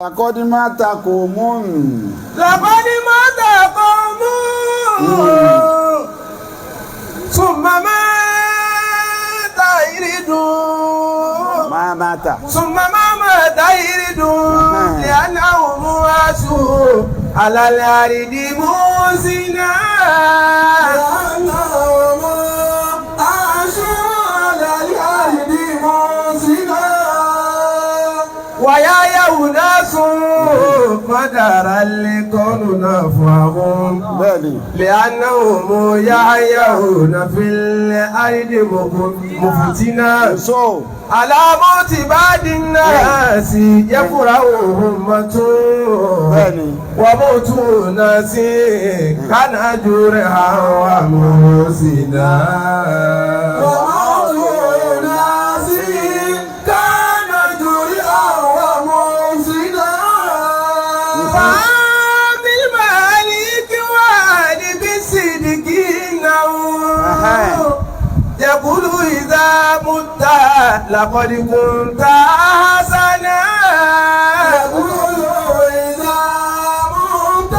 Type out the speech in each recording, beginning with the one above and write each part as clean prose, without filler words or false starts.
Akọ́dí máa takò mọ́ọ̀nù. لقد مات قوم ثم مات يريد Máa máa tà. ثم ما مات يريد لأنهم عاشوا على الأرض موزنا لأنهم عاشوا على الأرض موزنا ويا يونس مدار الكون نفعهم Bẹ́ẹ̀ni. لأنهم يحيون في الأرض مفتنا So, على موت بعض الناس يفرح أمة Bẹ́ẹ̀ni. وموت الناس كان جرحا ومحسنا وموت الناس كان جرحا ومحسنا بالمالك وبالصدق يقول إذا مت لقد كنت حسنا يقول إذا مت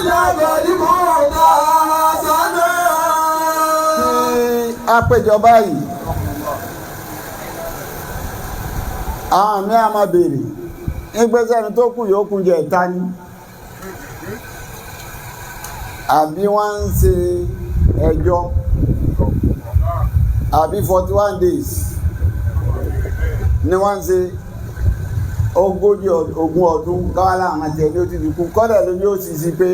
لقد كنت حسنا Tí a péjọ báyìí, àwọn mi a máa béèrè, nígbésẹ̀ ẹni tó kù yóò kún jẹ ìta ni. Àbí wọ́n ń ṣe ẹjọ́, àbí 41 days ni wọ́n ń ṣe 40 ogún ọdún káwá láwọn àti ẹni ó ti fi kú kọ́dà lójú ó sì sí pé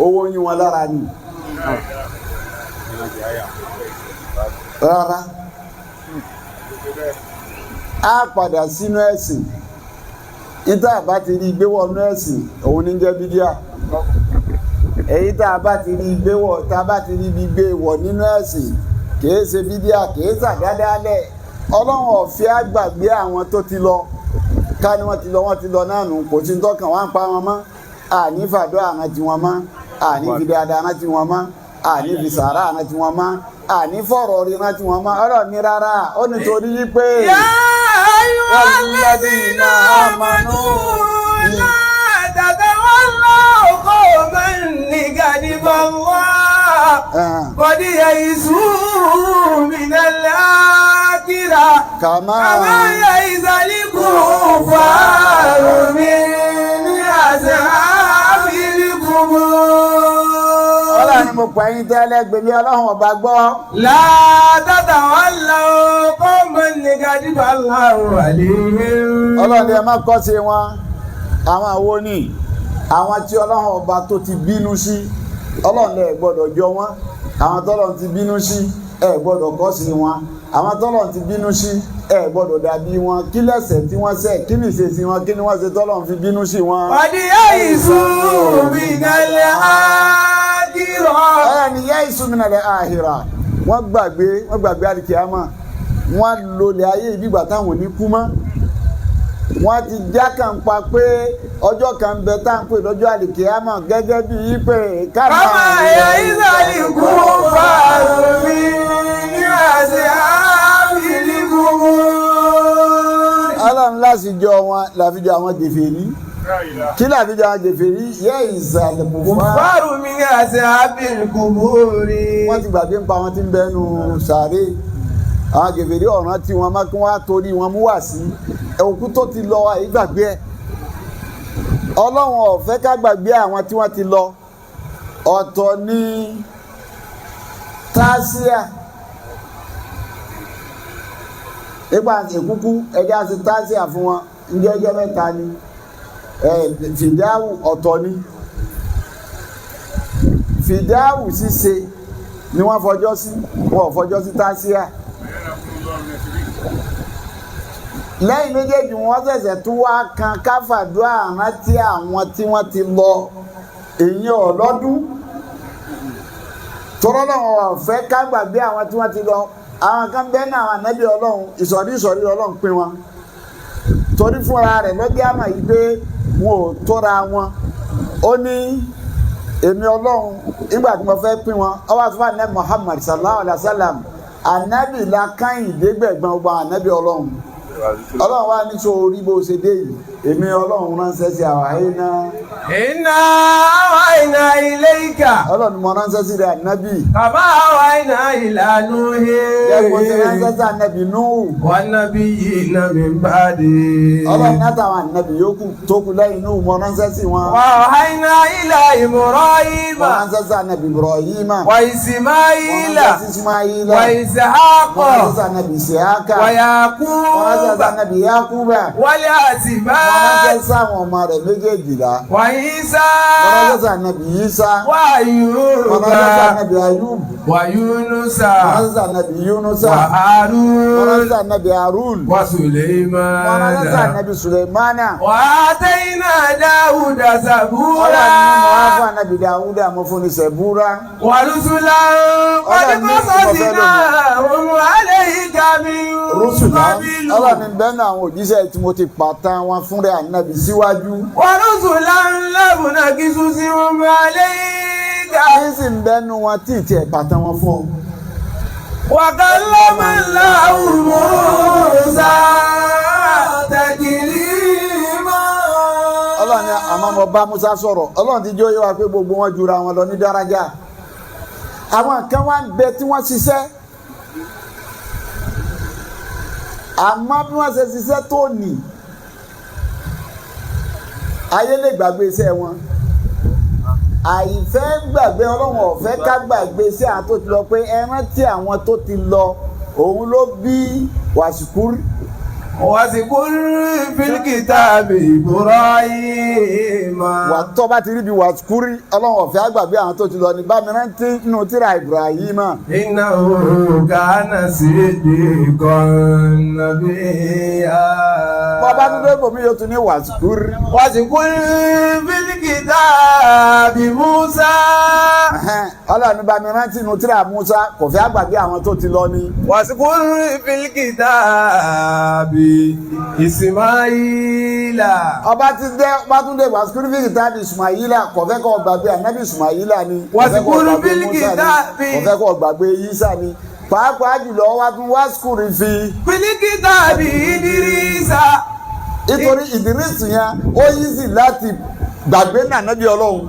owó yín wọn lára ni. Rárá, a padà sínú ẹ̀sìn níta bá ti rí gbé wọnú ẹ̀sìn òun ní jẹ́ bídíà. Èyí tá a bá ti rí gbé wọ̀, tá a bá ti rí gbé wọ̀ nínú ẹ̀sìn, kìí ṣe bídíà, kìí ṣàdádálẹ̀. Ọlọ́run ọ̀fẹ́ àgbàgbé àwọn tó ti lọ. Ká ní wọ́n ti lọ, wọ́n ti lọ náà nù, kò sí ń tọ́kàn wá ń pa wọn mọ́. Àní fàdó àrántí wọn mọ́, àní fi dáadáa rántí wọn mọ́, àní fi sàárà rántí wọn mọ́, àní fọ̀rọ̀ rí rántí wọn mọ́. Ọ̀rọ̀ ní rárá, ó nítorí wípé. يا أيها الذين آمنوا لا تتولوا قوما غضب الله قد يئسوا من الآخرة كما كما يئس الكفار من أصحاب القبور. Ọlọ́run ni mo pè yín tẹ́lẹ̀ gbèmí Ọlọ́run ọba gbọ́. لا تتولوا قوما غضب الله عليهم. Ọlọ́run ni ẹ má kọ́ sí wọn. Àwọn àwo ni àwọn tí Ọlọ́run ọba tó ti bínú sí. Ọlọ́run lẹ gbọ́dọ̀ jọ wọ́n. Àwọn tọ́lọ́run ti bínú sí, ẹ gbọ́dọ̀ kọ́ sí wọn. Àwọn tọ́lọ́run ti bínú sí, ẹ gbọ́dọ̀ dàbí wọn. Kí lẹ́ṣẹ̀ tí wọ́n ṣẹ̀? Kí ni ìṣesí wọn? Kí ni wọ́n ṣe tọ́lọ́run fi bínú sí wọn? قد يئسوا من الآخرة. Ọ̀rẹ́ ni yẹ́ ìsúnmìnàlẹ̀ àhìrà. Wọ́n gbàgbé, wọ́n gbàgbé àlìkìyámà. Wọ́n lólè ayé ìbígbà táwọn ò ní kú mọ́. Wọ́n ti jákàn pa pé ọjọ́ kan ń bẹ tá à ń pè lọ́jọ́ àlìkìyámà gẹ́gẹ́ bí pé كما يئس الكفار من أصحاب القبور. Ọlọ́run lásìjọ wọn làfijọ́ àwọn gèfèrí. Kí làfijọ́ àwọn gèfèrí? Yẹ́ ìsàlẹ̀kùfà. كفار من أصحاب القبور. Wọ́n ti gbàgbé ń pa wọn tí ń bẹnu sàárè. Àwọn gèfèrí ọ̀ràn tí wọ́n máa kí wọ́n á torí wọn mú wá sí òkú tó ti lọ àyígbàgbé ẹ̀. Ọlọ́run ò fẹ́ ká gbàgbé àwọn tí wọ́n ti lọ. Ọ̀tọ̀ ní tásíà nípa ìkúkú ẹja sí tásíà fún wọn ǹjẹ́ ẹjọ́ mẹ́ta ni fìdáwù. Ọ̀tọ̀ ni fìdáwù ṣíṣe ni wọ́n fọjọ́ sí, wọn ò fọjọ́ sí tásíà. Lẹ́yìn méjèèjì wọ́n ṣẹ̀ṣẹ̀ tún wá kan káfàdúrà rántí àwọn tí wọ́n ti lọ. Èyí ọlọ́dún tọ́rọ́ lọ́wọ́ ọ̀fẹ́ ká gbàgbé àwọn tí wọ́n ti lọ. Àwọn kan bẹ́ẹ̀ náà, àwọn ànábì Ọlọ́run, ìsọ̀rí ìsọ̀rí Ọlọ́run pín wọn torí fúnra rẹ̀ lọ́jọ́ àmà yìí pé wọn ò tóra wọn. Ó ní èmi Ọlọ́run, nígbà tí mo fẹ́ pín wọn, ó wá fún ànábì Muhammad sallallahu alayhi wa sallam, ànábì la káyìndé gbẹ̀gbọ́n ọgbà ànábì Ọlọ́run. Ọlọ́run wá ní sọ orí bó ṣe dé yìí, èmi Ọlọ́run ránṣẹ́ sí àwọn ayé náà. إنا أوحينا إليك Ọlọ́run mo ránṣẹ́ sí rẹ̀ ànábì. كما أوحينا إلى نوح Jẹ́ mo ti ránṣẹ́ sí ànábì Núhù. والنبيين من بعده Ọlọ́run látàwọn ànábì yòókù tó kù lẹ́yìn Núhù mo ránṣẹ́ sí wọn. وأوحينا إلى إبراهيم Mo ránṣẹ́ sí ànábì Ibrahima. Mo وإسماعيل ránṣẹ́ sí Ismaila. وإسحاق Mo ránṣẹ́ sí ànábì Isiaka. Mo ránṣẹ́ sí ويعقوب ànábì Yakuba. Mo ránṣẹ́ والأسباط sí àwọn ọmọ rẹ̀ méjèèjìlá. وعيسى Mo ránṣẹ́ sí ànábì Isa. Mo ránṣẹ́ sí وأيوب ànábì Ayub. ويونس Mo ránṣẹ́ sí ànábì Yunusa. Mo وهارون ránṣẹ́ sí ànábì Harun. Mo ránṣẹ́ sí وسليمان ànábì Suleimana. وآتينا داود Ọlọ́run ní زبورا mo wá fún ànábì Dawuda mo fún ní Sẹ̀búrà. ورسلا قد Ọlọ́run ní mo fẹ́ قصصناهم عليك من Rúsùlá. قبل Ọlọ́run ní bẹ́ẹ̀ náà àwọn òjíṣẹ́ tí mo ti pàtàn wọn fúnra ànábì síwájú. ورسلا لم نقصصهم عليك Kí sì ń bẹ́nu wọn tí ì tiẹ̀ pàtàn wọn fún ọ. وكلم الله موسى تكليما Ọlọ́run ní àmọ́ mo bá Musa sọ̀rọ̀. Ọlọ́run ti jó yé wa pé gbogbo wọn jura wọn lọ ní dárájà. Àwọn kan wá ń bẹ tí wọ́n ṣiṣẹ́. Àmọ́ bí wọ́n ṣe ṣiṣẹ́ tó nì, ayé lè gbàgbé iṣẹ́ wọn. Àìfẹ́ gbàgbé Ọlọ́run ọ̀fẹ́ ká gbàgbé iṣẹ́ àwọn tó ti lọ pé ẹ rántí àwọn tó ti lọ, òun ló bí wàsíkúrú. واذكر في الكتاب إبراهيم Wà tó bá ti rí bí wàsíkúrú, Ọlọ́run ọ̀fẹ́ àgbàgbé àwọn tó ti lọ ní bá mi rántí nínú tírà Ibrahima. إنه كان صديقا نبيا Bọ́bá tó dé bòmí yóò tún ní wàsíkúrú. واذكر في الكتاب موسى Ọlọ́run bá mi rántí nínú tírà Musa, kò fẹ́ àgbàgbé àwọn tó ti lọ ni. واذكر في الكتاب إسماعيل Ọba ti dé ọba tún dé wàsíkúrú fíìkì tàbí Ismaila, kò fẹ́ kó gbàgbé ànábì Ismaila ni. Kò fẹ́ kó Wàsíkúrú gbàgbé fílíkì Musa ni, tàbí- kò fẹ́ kó gbàgbé Isa ni. Pàápàá jùlọ wá tún wàsíkúrú fi في الكتاب إدريس nítorí Ìdírísù yẹn ó yí sí láti gbàgbé nànábì Ọlọ́run.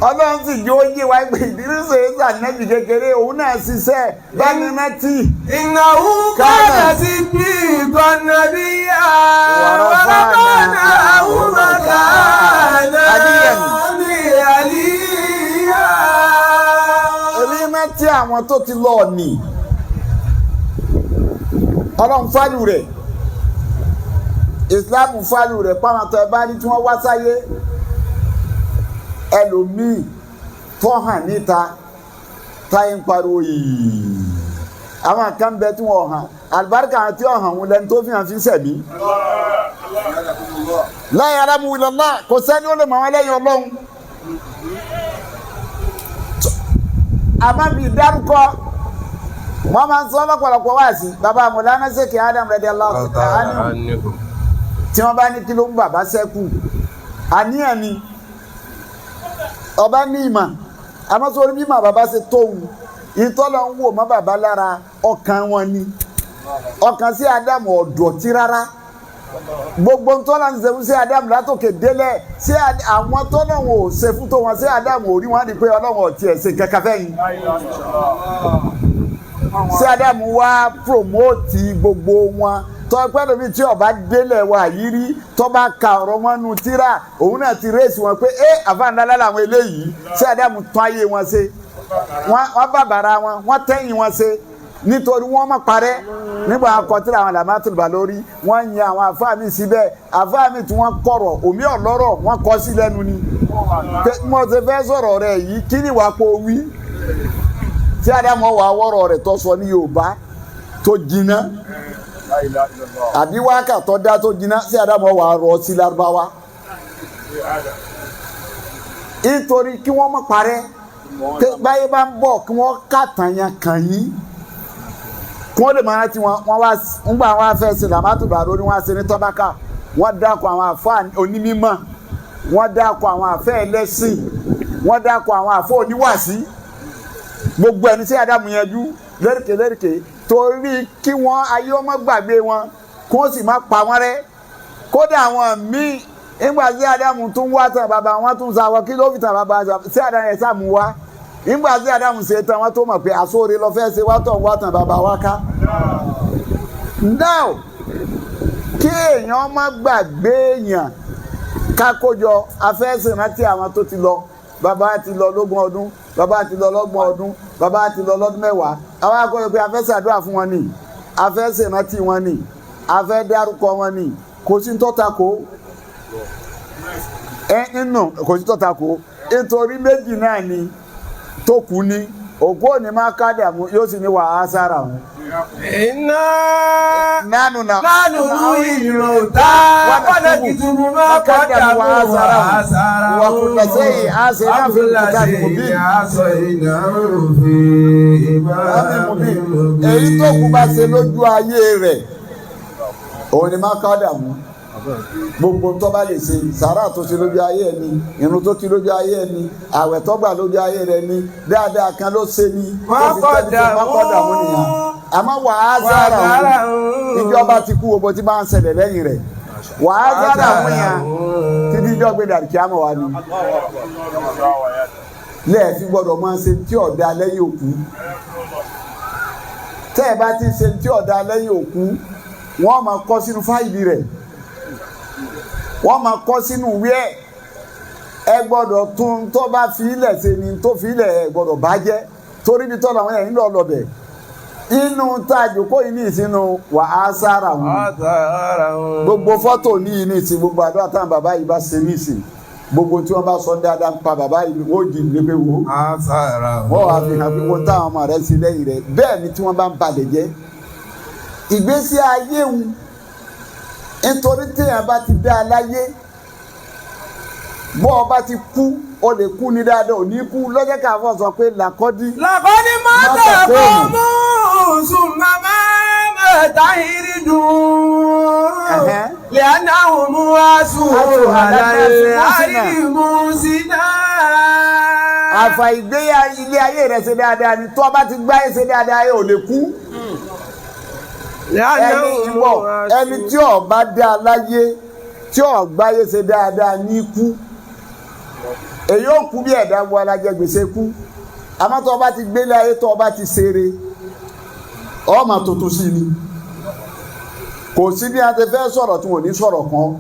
Ọlọ́run sì yóò yé wa pé Ìdírísù yẹn sànábì kékeré òun náà ṣiṣẹ́ bá mi rántí. إنه كان صديقا نبيا ورفعناه مكانا عليا. عليا Èmi rántí àwọn tó ti lọ ní Ọlọ́run fálù rẹ̀, Islam fálù rẹ̀ pàwọn tó ẹ bá rí tí wọ́n wá sáyé, ẹlòmíì tó hàn níta táyé ń pariwo yìí, àwọn kan bẹ tí wọ́n hàn, àlùbáríkà àti ọ̀hàn wọn lẹni tó fi hàn fi ń sẹ̀mí. La ya'lamu illallah, kò sẹ́ni ó lè mọ̀ wọn lẹ́yìn Ọlọ́run. Àmọ́ bí dárúkọ wọ́n máa ń sọ lọ́pọ̀lọpọ̀ wá sí bàbá Mọ̀lánà Ṣèkì Adam radiyallahu ta'ala anhu, tí wọ́n bá ní kí ló ń bàbá sẹ́kù, àníyàn ni ọba ní ìmọ̀, àmọ́ sórí bí màá bàbá ṣe tóun ìtọ́lọ̀ ń wò mọ́ bàbá lára ọkàn wọn ni ọkàn sí Ádámù ọ̀dọ̀tí rárá. Gbogbo ntọ́lá ń ṣe fún sí Ádámù látòkè délẹ̀, sí àwọn tọ́lọ̀ wọn ò ṣe fún tó wọn sí Ádámù ò rí wọn á di pé Ọlọ́run ò tiẹ̀ ṣe kankan fẹ́yìn. Sí Ádámù wá promote gbogbo wọn tọ́ pẹ́ lómi tí ọba délẹ̀ wà yìí rí tọ́ bá ka ọ̀rọ̀ wọn nu tíra òun náà ti rèsì wọn pé ẹ àfàǹdálá làwọn eléyìí. Sí Ádámù tún ayé wọn ṣe, wọ́n bàbàrà wọn, wọ́n tẹ́yìn wọn ṣe nítorí wọ́n má parẹ́. Nígbà akọtìrì àwọn làmátìlùbà lórí wọ́n yan àwọn àfáà mi síbẹ̀, àfáà mi tí wọ́n kọ̀rọ̀ òmí ọ̀lọ́rọ̀ wọ́n kọ́ sí lẹ́nu ni pé mo ṣe fẹ́ sọ̀rọ̀ rẹ̀ yìí kí ni wàá kó wí tí Ádámù wà wọ́rọ̀ rẹ̀ tó sọ ní Yorùbá tó jiná àbí wákà tó dá tó jiná, sí Ádámù wà rọ sí Lárúbáwá nítorí kí wọ́n má parẹ́, báyé bá ń bọ̀ kí wọ́n kàtàn yẹn kàn yín kí wọ́n lè máa rántí wọn. Wọ́n wá ńgbà wọn fẹ́ ṣe làmátùbà lórí wọn ṣe ní tọ́bákà, wọ́n dákọ̀ àwọn àfáà onímímọ̀, wọ́n dákọ̀ àwọn àfẹ́ ẹlẹ́sìn, wọ́n dákọ̀ àwọn àfọ́ oníwàsí, gbogbo ẹni tí Ádámù yanjú lẹ́rìkè lẹ́rìkè torí kí wọ́n ayé ọmọ gbàgbé wọn. Kó sì má pa wọ́n rẹ́. Kódà àwọn míì, nígbà tí Ádámù tún wá tán, bàbá wọn tún sáwọ. Kí ló fi tàn bàbá sí Ádámù ẹ̀ sàmú wá? Nígbà tí Ádámù ṣe tán, wọn tó mọ̀ pé àsóore lọ fẹ́ ṣe wá tọ̀ wá tàn bàbá wa ká. Now, kí èèyàn má gbàgbé èèyàn, kákójọ afẹ́sìnrántí àwọn tó ti lọ. Bàbá ti lọ lógún ọdún, bàbá ti lọ lọ́gbọ̀n ọdún, bàbá ti lọ lọ́dún 10. Àwọn akọ́jọ pé afẹ́sàdúrà fún wọn ni, afẹ́sìnrántí wọn ni, afẹ́ dárúkọ wọn ni, kò sí tọ́ta kó ẹ nínú, kò sí tọ́ta kó, nítorí méjì náà ni tó kú ní òkú òní má kádàmú, yóò sì ní wàá sára wọn. إنا Nánú na نحن نحيي الموتى ونكتب ما قدموا وآثارهم وكل شيء أحصيناه في وكل كتاب شيء مبين. أحصيناه في إمام مبين. Èyí tó kú bá ṣe lójú ayé rẹ̀, òun ni má kádàmú. Gbogbo tó bá lè ṣe, sàrà tó ṣe lójú ayé ẹ ni, irun tó kí lójú ayé ẹ ni, àwẹ̀ tó gbà lójú ayé rẹ ni, dáadáa kan ló ṣe ni tó fi tẹ́lẹ̀ tó má kádàmú nìyẹn. Àmọ́ wàá sára òun, ìjọba ti kú, gbogbo tí máa ń ṣẹlẹ̀ lẹ́yìn rẹ̀, wàá sára òun yẹn títí ìjọ gbé dàrí kí á mọ̀ wá ni. Lẹ́ẹ̀fi gbọ́dọ̀ máa ṣe tí ọ̀dà lẹ́yìn òkú. Tẹ́ ẹ bá ti ṣe tí ọ̀dà lẹ́yìn òkú, wọ́n máa kọ́ sínú fáìlì rẹ̀, wọ́n máa kọ́ sínú ìwé ẹ̀. Ẹ gbọ́dọ̀ tún tó bá fi ilẹ̀ ṣe ni, tó fi ilẹ̀ ẹ gbọ́dọ̀ bàjẹ́, torí bí tọ́lọ̀ àwọn ẹ̀yìn lọ lọ́bẹ̀ inú tá a jòkó yìí ní ìsinú wà á sára wọn. Gbogbo fọ́tò ní yìí ní ìsìn, gbogbo àdúrà táwọn bàbá yìí bá ṣe ní ìsìn, gbogbo tí wọ́n bá sọ dáadáa ń pa bàbá yìí, wọ́n jì ní pé wò ó, wọ́n wàá fi hàn pé wọ́n táwọn ọmọ rẹ̀ ṣe lẹ́yìn rẹ̀. Bẹ́ẹ̀ ni tí wọ́n bá ń balẹ̀ jẹ́ ìgbésí ayé wọn, nítorí téèyàn bá ti dá a láyé, bọ́ ọ bá ti kú, o lè kú ní dáadáa, ò ní kú lọ́jọ́ káfọ́ sọ pé làkọ́dí. لقد مات قوم ثم ما مات هردون لأنهم واسوا على الأرض موسنا. Àfà ìgbéyà ilé ayé rẹ̀ ṣe dáadáa ni. Tó o bá ti gbáyé ṣe dáadáa, ò lè kú. Ẹni ìwọ, ẹni tí ó bá dá láyé, tí ó gbáyé ṣe dáadáa ní kú. Èyí ò kú bí ẹ̀dá wo alájẹ gbèsè kú. Àmọ́ tó o bá ti gbélé ayé, tó o bá ti ṣeré, ọ máa tuntun sí ni. Kò sí bí a ti fẹ́ sọ̀rọ̀ tí wọ́n ní sọ̀rọ̀ kan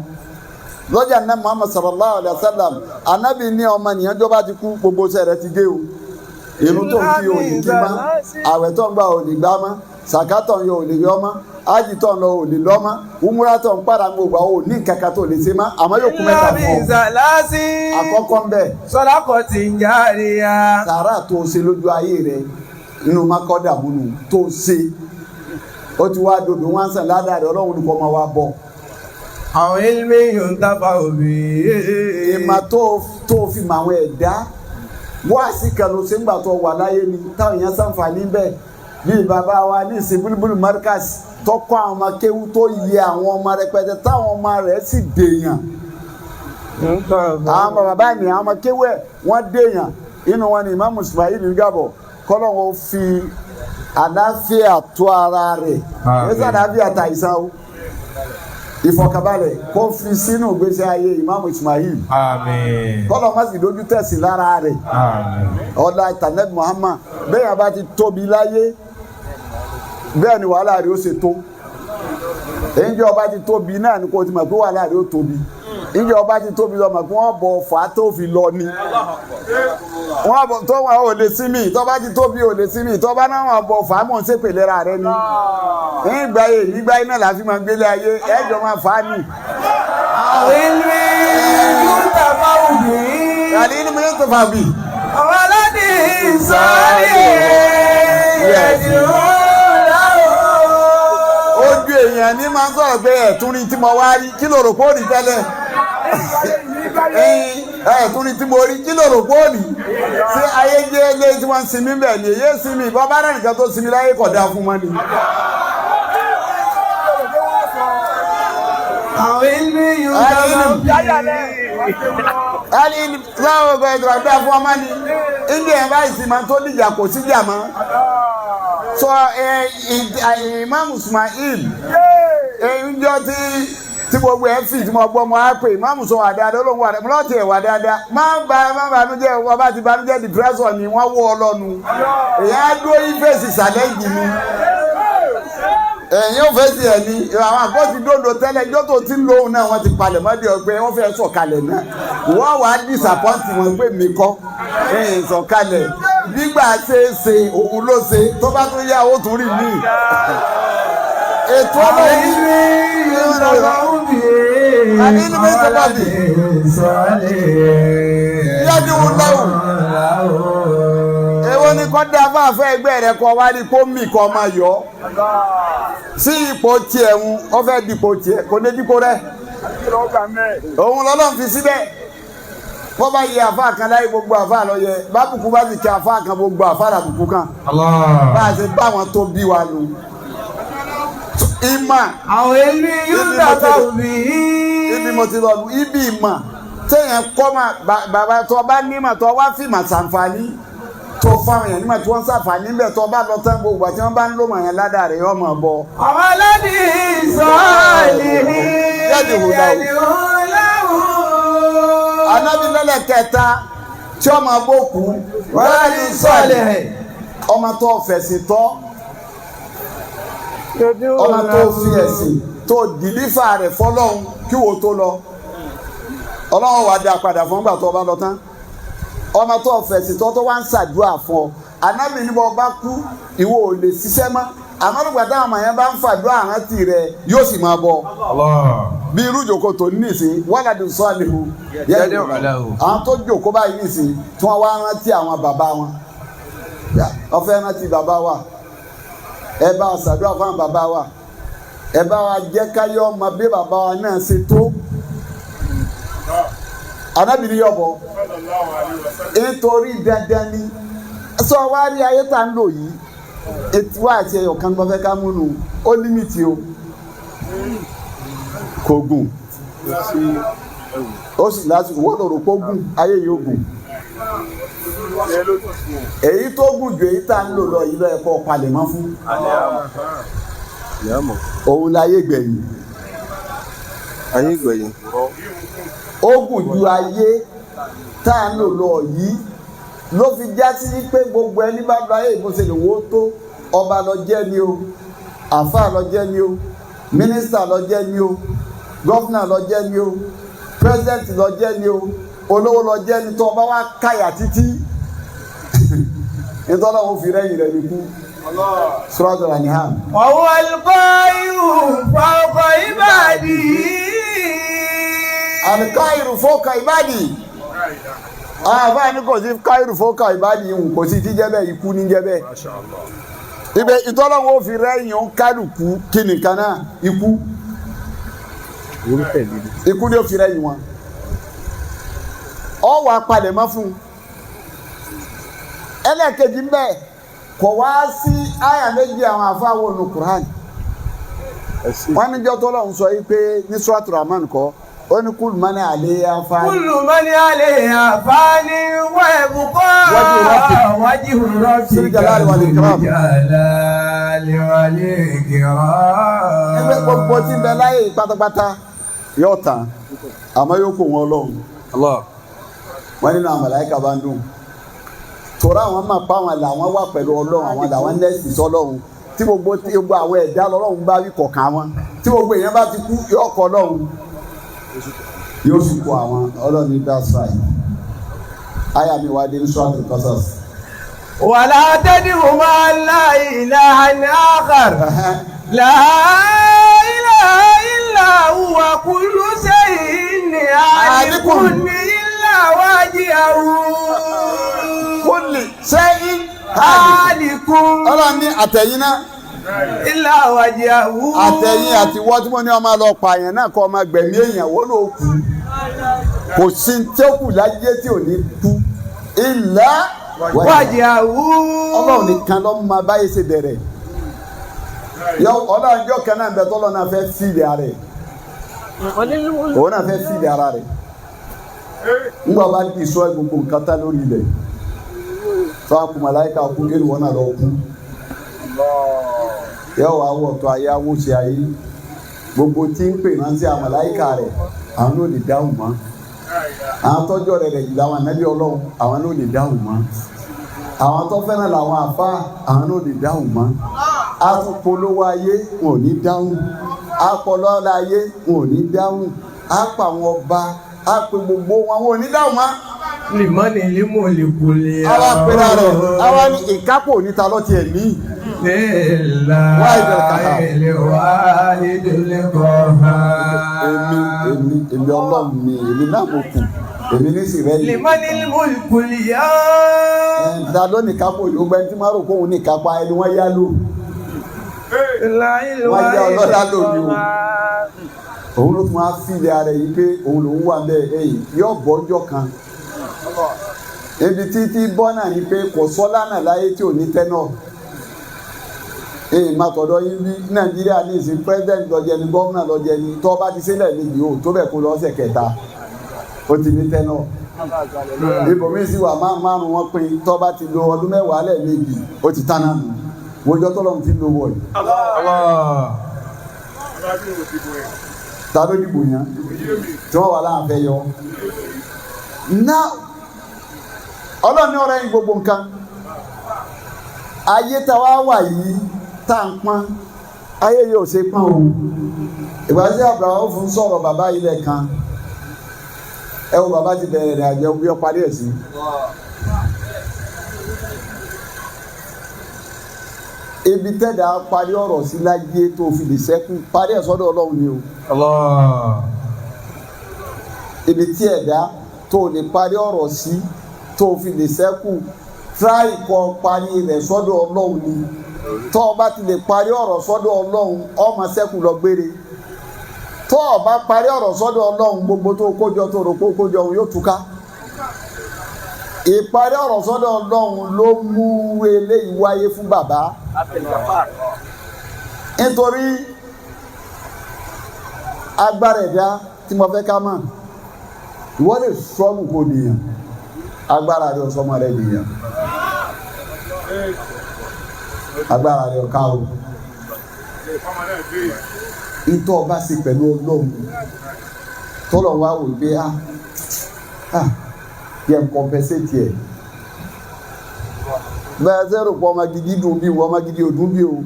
lọ́jà náà. Muhammad sallallahu alayhi wa sallam, anabi ní ọmọ nìyẹn jọba ti kú, gbogbo iṣẹ́ rẹ̀ ti gé o. Irun tó ń kí ò ní kí mọ́, àwẹ̀ tó ń gbà ò ní gbà mọ́, sàkátọ̀ ń yọ ò lè yọ mọ́, ájì tó ń lọ ò lè lọ mọ́, umura tó ń padà gbogbo àwọn ò ní kankan tó lè ṣe mọ́. Àmọ́ yóò kú mẹ́ta fún ọ. Àkọ́kọ́ ń bẹ̀, صدقة جارية. Sàrà tó ṣe lójú ayé rẹ̀ nínú makọ́dà múnú tó ṣe, ó ti wá dodo wọn sàn ládàá rẹ̀, Ọlọ́run nìkan máa wá bọ̀. أو علم ينتفع به. Ìmọ̀ tó fi mọ àwọn ẹ̀dá wáàsí kan ló ṣe ń gbà tó wà láyé ni, táwọn èèyàn ṣàǹfààní bẹ́ẹ̀, bíi bàbá wa ní ìsìn búlúbúlù Markaz tó kọ́ àwọn ọmọ kéwú, tó yẹ àwọn ọmọ rẹpẹtẹ, táwọn ọmọ rẹ̀ sì dèèyàn. Àwọn bàbá mi, àwọn ọmọ kéwú ẹ̀, wọ́n dèèyàn. Inú wọn ni Imam Ismail Gabọ̀, kọ́lọ́wọ́ fi àlàáfíà tó ara rẹ̀. Àmín. Ẹ̀sán àlàáfíà tàìsàn o, ìfọ̀kànbalẹ̀ kó fi sínú ìgbésí ayé Imam Ismail. Àmín. Kọ́lọ́ má sì dojú tẹ̀sí lára rẹ̀. Àmín. Ọ̀la ìtànẹ́bí Muhammad. Bẹ́ẹ̀ yẹn bá ti tóbi láyé, bẹ́ẹ̀ ni wàhálà rẹ̀ ó ṣe tó. Ìjọ ọba ti tóbi náà ni kò ti mọ̀ pé wàhálà rẹ̀ ó tóbi. Ìjọ ọba ti tóbi lọ mọ̀ pé wọ́n bọ̀ fà á tó fi lọ ni wọ́n bọ̀ tó wọn ò lè sinmi. Tó bá ti tóbi, ò lè sinmi. Tó bá náà wọ́n bọ̀ fà á, mọ̀ ń ṣèpè lera rẹ ni. Nígbà yìí, nígbà yìí náà la fi máa gbélé ayé, ẹ̀jọ̀ máa fà á nì. أو علم ينتفع به. Àlẹ́ inú mi yóò tó fà bì. ولد صالح يدعو له. Ojú èèyàn ní máa ń sọ̀rọ̀ pé ẹ̀tún ni tí mo wá rí, kí ló rò pé ó rí tẹ́lẹ̀? Ẹ̀tún ni tí mo rí, kí ló rò pé ó rí? Ṣé ayé jẹ́ ilé tí wọ́n ń sinmi bẹ́ẹ̀ ni? Èyí sinmi ìbọn bá rẹ̀ nìkan tó sinmi láyé kọ̀ dáa fún wọn ni. أو علم ينتفع به. Ẹni láwọn ọgbà ètò àgbà fún ọmọ ni ilé ẹ̀ báyìí sì máa tó dìjà, kò síjà mọ́. Sọ ẹ Imam Ismail ẹ ń Njọ́ tí gbogbo ẹ̀ fi tí mo gbọ́ mo á pè ìmáàmù sọ wà dáadáa olóhùn wà dáadáa mo lọ́ọ̀tì ẹ̀ wà dáadáa má ba má banújẹ́ ọba ti banújẹ́ depression ni wọ́n wọ́ ọ lọ́nu èyí á dúró yí fèsì challenge mi ẹ̀yin ò fèsì ẹ̀ ní àwọn àgbọ̀ ti dòdò tẹ́lẹ̀ ijó tó ti ń lóhùn náà wọ́n ti palẹ̀ mọ́ di ọgbẹ́ wọ́n fẹ́ sọ̀kalẹ̀ náà wọ́n wàá disappoint wọn pé mi kọ́ ẹ̀yìn sọ̀kalẹ̀ nígbà ṣe é ṣe òun ló ṣe tó bá tún yá ó tún rí míì ètò ọlọ́run Àní ilmi sábàbí. Yẹ́dùn lọ́wọ́. Èwo ni kọ́ dá fún àfẹ́ ẹgbẹ́ rẹ kọ́ wá ní kó mì kọ́ máa yọ sí ipò tiẹ̀ ń ọ fẹ́ dipò tiẹ̀ kò ní dípò rẹ̀ òun lọ́lọ́run fi síbẹ̀ bọ́ bá yẹ àfa kan láyé gbogbo àfa lọ yẹ bábùkù bá sì kí àfa kan gbogbo àfa làbùkù kan bá a ṣe bá wọn tó bí wa lò ìmà Àwọn ilmi yúntàfà bí. Ibi mo ti lọ lu ibi ìmọ̀ téèyàn kọ́ mà bàbá tó bá nímọ̀ tó wá fìmọ̀ sàǹfààní tó fáwọn èèyàn nímọ̀ tí wọ́n ń sàǹfààní bẹ́ẹ̀ tó bá lọ tán gbogbo àti wọ́n bá ń lò mọ̀ yẹn ládàá rẹ̀ yọ mọ̀ bọ̀. Àwọn aládì sọ́ọ̀lì. Yẹ́dùn láwù. Yẹ́dùn láwù. Anábì lẹ́lẹ̀ kẹta tí ọmọ bókú Wàládì sọ́ọ̀lì. ọmọ tó fẹ̀sìn tọ́ ọmọ tó fi ẹ̀sìn tó dìlífà rẹ̀ fọlọ́hún kí wo tó lọ ọlọ́run wàá dá padà fún gbà tó bá lọ tán ọmọ tó fẹ̀sìn tọ́ tó wá ń ṣàdúrà fún ọ anábì ní bọ́ bá kú ìwọ ò lè ṣiṣẹ́ mọ́ àmọ́ nígbà táwọn ọmọ yẹn bá ń fàdúrà rántí rẹ yóò sì máa bọ̀ bí irú ìjòkó tó ní ìsìn wàládùn sọ́ọ̀lìhù àwọn tó jòkó báyìí ní ìsìn tí wọ́n wá rántí àwọn bàbá wọn wọ́n fẹ́ rántí bàbá wa ẹ bá wa ṣàdúrà fún àwọn bàbá wa ẹ bá wa jẹ́ káyọ̀ ọmọ bí bàbá wa náà ṣe tó anábìrì yọ̀bọ̀ nítorí dandan ni sọ wá rí ayé tá ń lò yìí etí wá àti ẹyọ kan tó fẹ́ ká múnu ó límìtì o kò gùn ó sì lásìkò wọ́n lò rò pé ó gùn ayé yìí ó gùn èyí tó gùn ju èyí tá ń lò lọ yìí lọ ẹ̀kọ́ palẹ̀mọ́ fún òun láyé gbẹ̀yìn Ayé ìgbẹ̀yìn. ó gùn ju ayé tá à ń lò lọ yìí ló fi já sí pé gbogbo ẹni bá lọ ayé ìbò ṣe lè wó tó ọba lọ jẹ́ ni o àáfàá lọ jẹ́ ni o mínísítà lọ jẹ́ ni o gọ́fúnà lọ jẹ́ ni o pírẹsidẹ́ǹtì lọ jẹ́ ni o olówó lọ jẹ́ ni tó ọba wa káyà títí nítorí àwọn òfin rẹ́yìn rẹ̀ nìkú Suratul An'am. وهو القاهر فوق عباده. Al-Qahiru fawqa ibadi. Àbá ní kò sí káìrù fawqa ibadi ìhùn kò sí ti jẹ́ bẹ́ẹ̀ ikú ní jẹ́ bẹ́ẹ̀. Ibẹ̀ ìtọ́lọ́wọ́ fi rẹ́yìn ó kálukú kí nìkan náà ikú. Ikú ni ó fi rẹ́yìn wọn. Ọ wà palẹ̀ mọ́ fún un. Ẹlẹ́ẹ̀kejì ń bẹ̀ kò wá sí àyà méjì àwọn àfáwọn olù Qur'an. Wọ́n níjọ́ tọ́lọ́run sọ yìí pé ní Suratul Rahman kọ́ ó ní kúlù mọ́ni àléyá fáyé. كل من عليها فان ويبقى وجه ربك وجه ربك ذو الجلال والإكرام. الجلال والإكرام. Ẹgbẹ́ gbogbo tí ń bẹ láyé yìí pátápátá yóò tán àmọ́ yóò kó wọn lọ́hùn. Wọ́n nínú àwọn màláíkà bá ń dùn. Tòrá àwọn máa pa àwọn làwọn wà pẹ̀lú Ọlọ́run àwọn làwọn nẹ́ẹ̀sì sọ́lọ́run tí gbogbo àwọn ẹ̀dá lọ́lọ́run bá wí kọ̀ọ̀kan wọn tí gbogbo èèyàn bá ti kú yóò kọ́ Ọlọ́run yóò sì kó àwọn Ọlọ́run ní that's right. Àyà mi wá dé ní Suratul Qasas. ولا تدع مع الله إلها آخر لا إله إلا هو كل شيء هالك إلا وجهه. Kulli shay'in هالك Ọlọ́run ní àtẹ̀yìn náà إلا وجهه. Àtẹ̀yìn àti wọ́n tí mo ní ọmọ lọ pààyàn náà kọ́ ọmọ gbẹ̀mí èèyàn wọ́n ló kú kò sí tí ó kù láyé tí ò ní kú ilẹ̀ وجهه. Ọlọ́run nìkan ló máa báyìí ṣe bẹ̀rẹ̀ Ọlọ́run jọ kan náà bẹ tọ́lọ́ náà fẹ́ fìlì ara rẹ̀ òun náà fẹ́ fìlì ara rẹ̀ ńgbà bá di sọ gbogbo nǹkan tá lórí ilẹ̀ tó a kú màláíkà kú kí wọn náà lọ kú yọ wà wọ̀ tó ayé awó ṣe ayé Gbogbo tí ń pè ránṣẹ́ àwọn màláíkà rẹ̀, àwọn náà lè dáhùn mọ́. Àwọn tọ́jọ́ rẹ̀ rẹ̀ jù láwọn ànábì Ọlọ́run, àwọn náà lè dáhùn mọ́. Àwọn tó fẹ́ràn làwọn àfa, àwọn náà lè dáhùn mọ́. A tún polówó ayé, wọn ò ní dáhùn. A pọlọ́lá ayé, wọn ò ní dáhùn. A pa àwọn ọba, a pe gbogbo wọn, wọn ò ní dáhùn mọ́. Limani limulikuli. Àwa pera rẹ̀, àwa ní ìkápò níta lọ́tì ẹ̀ ní. Èmi èmi èmi Ọlọ́run ni èmi náà mo kù, èmi ní sì rẹ́ yìí. Limani limulikuli. Ta ló ní kápò yìí? Gbogbo ẹni tí máa rò kóun ní kápá ẹni wọ́n yá lò. Wọ́n yá ọlọ́lá lò ní o. Òun ló tún wá fìlẹ̀ ara yìí pé òun lòún wà bẹ́ẹ̀ ẹ̀yìn yóò bọ́ ọjọ́ kan. Ibi títí bọ́ náà ni pé kò sọ́lá náà láyé tí ò ní tẹ́nà. Èyí máa tọ̀dọ̀ yín bí Nàìjíríà ní ìsìn president lọ́jẹ́ ni gómìnà lọ́jẹ́ ni tó bá ti sílẹ̀ méjì o tó bẹ̀ kó lọ́sẹ̀ kẹta ó ti ní tẹ́nà. Ibòmí sì wà márùn-márùn wọn pín tó bá ti lo ọdún mẹ́wàá lẹ́ẹ̀mejì ó ti tán náà nù. Wọ́jọ́ tọ́lọ́run ti lo wọ̀ yìí. Ta ló dìbò yẹn tí wọ́n wà láàfẹ́ yọ. Náà Ọlọ́run ní ọ̀rẹ́ yín gbogbo nǹkan. Ayé tá wá wà yìí tá ń pọ́n ayé yóò ṣe pọ́n o. Ìgbà tí Abraham fún sọ̀rọ̀ bàbá ilẹ̀ kan, ẹ wo bàbá ti bẹ̀rẹ̀ rẹ̀ àjẹun bí ó parí ẹ̀ sí. Ibi tẹ́dà parí ọ̀rọ̀ sí láyé tó fi lè sẹ́kù parí ẹ̀ sọ́dọ̀ Ọlọ́run ni o. Ibi tí ẹ̀dá tó lè parí ọ̀rọ̀ sí tó fi lè sẹ́kù tíráì kọ parí rẹ̀ sọ́dọ̀ Ọlọ́run ni. Tó o bá ti lè parí ọ̀rọ̀ sọ́dọ̀ Ọlọ́run, ó máa sẹ́kù lọ gbére. Tó o bá parí ọ̀rọ̀ sọ́dọ̀ Ọlọ́run, gbogbo tó kójọ tó rò kó kójọ òun yóò túká. Ìparí ọ̀rọ̀ sọ́dọ̀ Ọlọ́run ló mú eléyìí wáyé fún bàbá. Nítorí agbára ẹ̀dá tí mo fẹ́ ká mọ̀, ìwọ lè sọ́ọ̀mù kò nìyàn, agbára rẹ̀ ọ̀sọ́mọ rẹ̀ nìyàn, agbára rẹ̀ ọ̀ká o. Ìtọ́ ọba ṣe pẹ̀lú Ọlọ́run tọ́lọ̀ wá wò pé yẹ n compensate yẹ. Bẹ́ẹ̀ sẹ́rù pọ̀ ọmọ gidi dùn bí o, ọmọ gidi ò dùn bí o,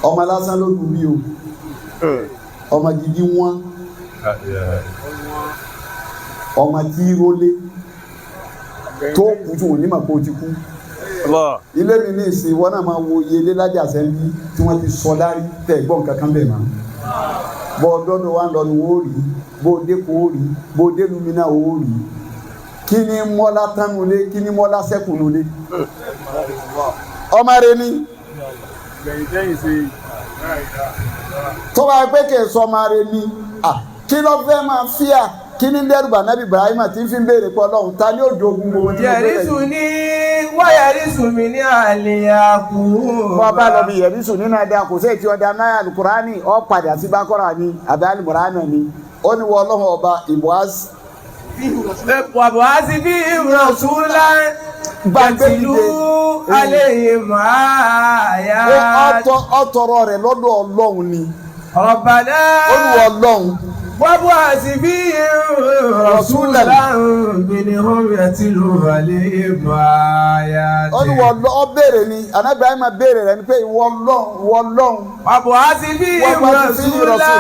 ọmọ lásán ló dùn bí o, ọmọ gidi wọ́n, ọmọ tí rólé tó kú tí wọ́n ní mà kó ti kú. Ilé mi ní ìsìn wọn náà máa wo iye ilé lájà sẹ́ńbí tí wọ́n ti sọ dárí tẹ̀ gbọ́n kankan bẹ̀ mọ́. Bọ́ ọdọ́dọ̀ wa ń lọ ni wọ́n rí, bó dé kó rí, bó dé lumina ó rí. Kí ni mọ́lá tánulé, kí ni mọ́lá sẹ́kùnulé? Ọmọ rẹ ni. Tó bá pé kè sọ ọmọ rẹ ni, kí ló fẹ́ máa fíà? Kí ni dẹ́rùbà nábì Ibrahima tí ń fi béèrè pé Ọlọ́run ta ni ó jogun gbogbo tí mo gbé Yẹ̀rísù ní wáyẹ̀rísù mi ní àlìyàkú. Wọ́n bá lọ bí yẹ̀rísù nínú ẹ̀dá kò sí ètí ọ̀dà náà alukurani ó padà sí Bákọ́rà ni àbí alimurana ni. Ó ní wọ́n Ọlọ́run ọba ìbò Wàbọ̀ sí bí Rọ̀súlá Bàtìlú aléyìn máa yá. Ọtọrọ rẹ̀ lọ́dọ̀ Ọlọ́run ni. Ọ̀bàdá. Olúwa Ọlọ́run. Wàbọ̀ sí bí Rọ̀súlá minhum yatlu aléyìn máa yá. Olúwa Ọlọ́run ọ béèrè ni, Ànábì Ibrahima béèrè rẹ̀ ni pé ìwọ Ọlọ́run, ìwọ Ọlọ́run. Wàbọ̀ sí bí Rọ̀súlá.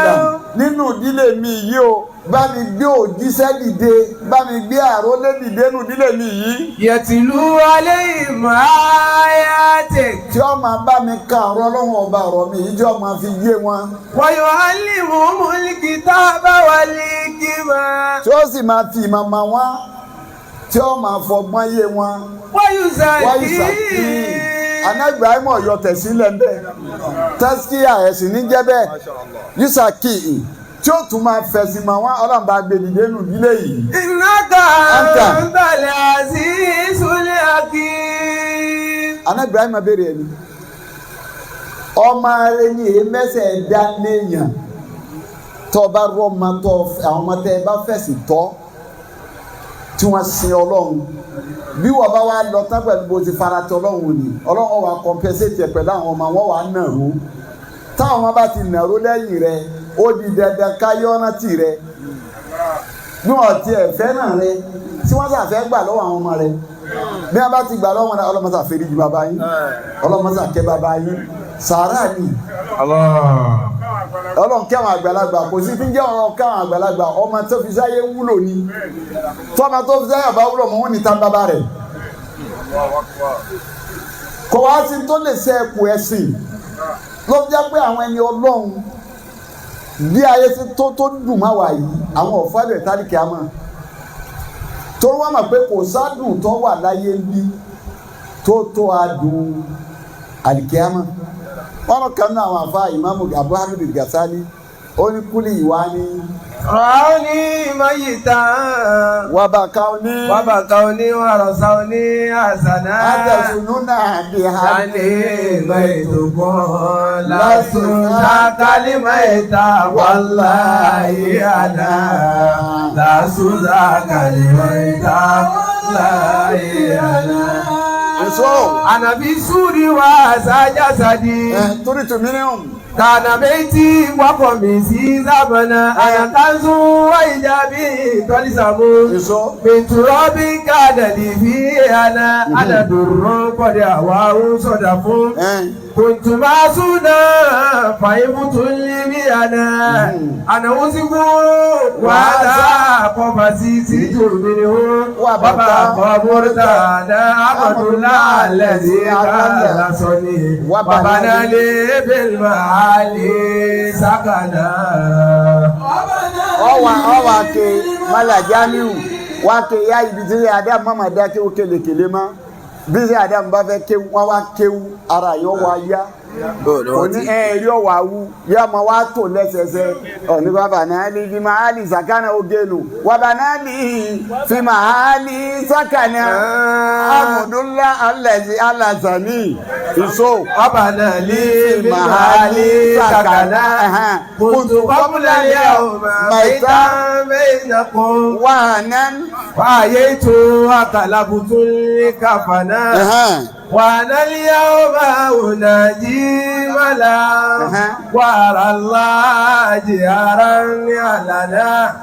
Nínú ìdílé mi yìí o, bá mi gbé òjíṣẹ́ dìde, bá mi gbé àrólé dìde nínú ìdílé mi yìí. Yatlu alayhim ayatik. Tí ó máa bá mi ka ọ̀rọ̀ Ọlọ́run ọba ọ̀rọ̀ mi yìí, tí ó máa fi yé wọn. Wa yu'allimuhumul kitaba wal hikma. Tí ó sì máa fi ìmọ̀ mọ̀ wọ́n, tí ó máa fọgbọ́n yé wọn. Wa yuzakkihim. Ànábì Ibrahim ọ̀yọ́ tẹ̀sílẹ̀ ń bẹ̀. Tẹ́síkíyà ẹ̀sìn ní jẹ́ bẹ́ẹ̀. Yusakì tí ó tún máa fẹ̀sìn mọ̀ wọ́n Ọlọ́run bá gbé dìde nù nílé yìí. Innaka antal azizul hakim. Ànábì Ibrahim béèrè ẹni. Ọmọ rẹ ni èé mẹ́sẹ̀ dá léèyàn. Tọ́ bá rọ́ ọmọ tọ́ àwọn ọmọ tẹ́ ẹ bá fẹ̀sìn tọ́ tí wọ́n sin Ọlọ́run. Bí wọ́n bá wá lọ tán pẹ̀lú bó ti fara tẹ Ọlọ́run ni Ọlọ́run wà compensate ẹ̀ pẹ̀lú àwọn ọmọ wọn wà nàró. Táwọn ọmọ bá ti nàró lẹ́yìn rẹ̀, Ó di dandan káyọ́ rántí rẹ. Bí wọ́n tiẹ̀ fẹ́ràn rẹ, tí wọ́n sàfẹ́ gbà lọ́wọ́ àwọn ọmọ rẹ, bí wọ́n bá ti gbà lọ́wọ́ wọn, ọlọ́mọsà fèrè ju bàbá yín, ọlọ́mọsà kẹ́ bàbá yín, sàárà ni. Ọlọ́run kẹ́wọn àgbàlagbà, kò sí fi ń jẹ́ ọ̀rọ̀ kẹ́wọn àgbàlagbà. Ọmọ tó fi sáyé wúlò ni, tọ́mọ tó fi sáyé ọba wúlò mọ́ wọn ní tán bàbá rẹ̀. Kò wá sí tó lè ṣe ẹkù ẹ̀sìn ló fi jẹ́ pé àwọn ẹni Ọlọ́run bí ayé ti tó tó dùn má wà yìí, àwọn ọ̀fáàlẹ̀ tálíkì á mọ̀, torí wọ́n mọ̀ pé kò sádùn tó wà láyé ń bí tó tó adùn àlìkíámà. Wọn lọ kàn ní àwọn àfa ìmáàmù Abu Hamid Gasali, ó ní kúlì ìwá ní. Ràóní mayita. Wàbàkàóní. Wàbàkàóní wàrọ̀sáóní àṣànà. Àjẹsùnúnà bí ha. Sani maitukun lásùn sákálí maita wàláyé àná. Lásùn sákálí maita wàláyé àná. Nso. Ànàbí súri wá sájásádì. Torí tùmí ní òun. Kànà méjì wákọ̀ mi sí sábànà. Àyàkánzú wáyìjábí tọ́lísàmú. Nso. Bìtúrọ́bì kàdàlì fi àná. Àdàdùrú kọ̀dẹ̀ àwa ń sọ̀dà fún. Kùntùmá súnà fàyínfùtù líbi àná. Àná ó sì kú wàhálà kọfà sí tìjú mi ni ó. Bàbá kọ̀ọ̀mùrútà náà àbàdúrà lẹ́sí kàlà sọ ni. Bàbá náà lè bẹ̀rẹ̀ máa lè sákànà. Ọwà ke Mala Jamiu wá ke ya ibi tí Adam mama dá kéwú kelekele mọ́. Bí sẹ́ Adam bá fẹ́ kéwú, wọ́n wá kéwú, ara yóò wá yá. Òní ẹ̀rí ọ̀wà wú, yá ma wá tò lẹ́sẹsẹ. Ọ̀ní bàbá náà lè fi máa lè sàkánà ogenu. Wàbà náà lè fi máa lè sàkánà. Amúdúlá alẹ́sí alásàní. Ìṣó. Bàbá náà lè fi máa lè sàkánà. Kùtù kọ́múlẹ̀ yẹ ọmọ mẹ́ta mẹ́ta kún. Wà nán. Wáyé tó àkàlàbùtù ní kàfànà. وأنا اليوم أناجي ولا وأرى الله جهارا علنا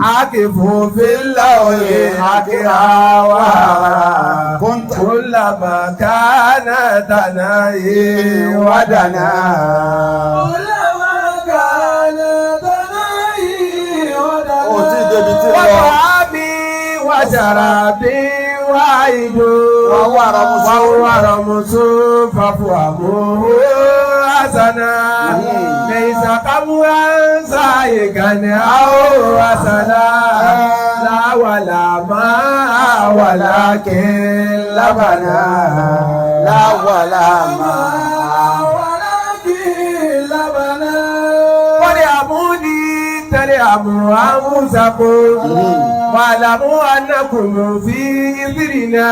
عاكف في اللون عاكرا وارا كلما كان تناهي ودنا كلما كان تناهي ودنا وطعامي وشرابي واحد وهو رمز فافهموه حسنا ليس قبوا سائغا أو حسنا لا ولا ما ولكن لبنا لا ولا ما ولكن لبنا ولأبوني تلعبوا أنفسكم واعلموا أنكم في إثرنا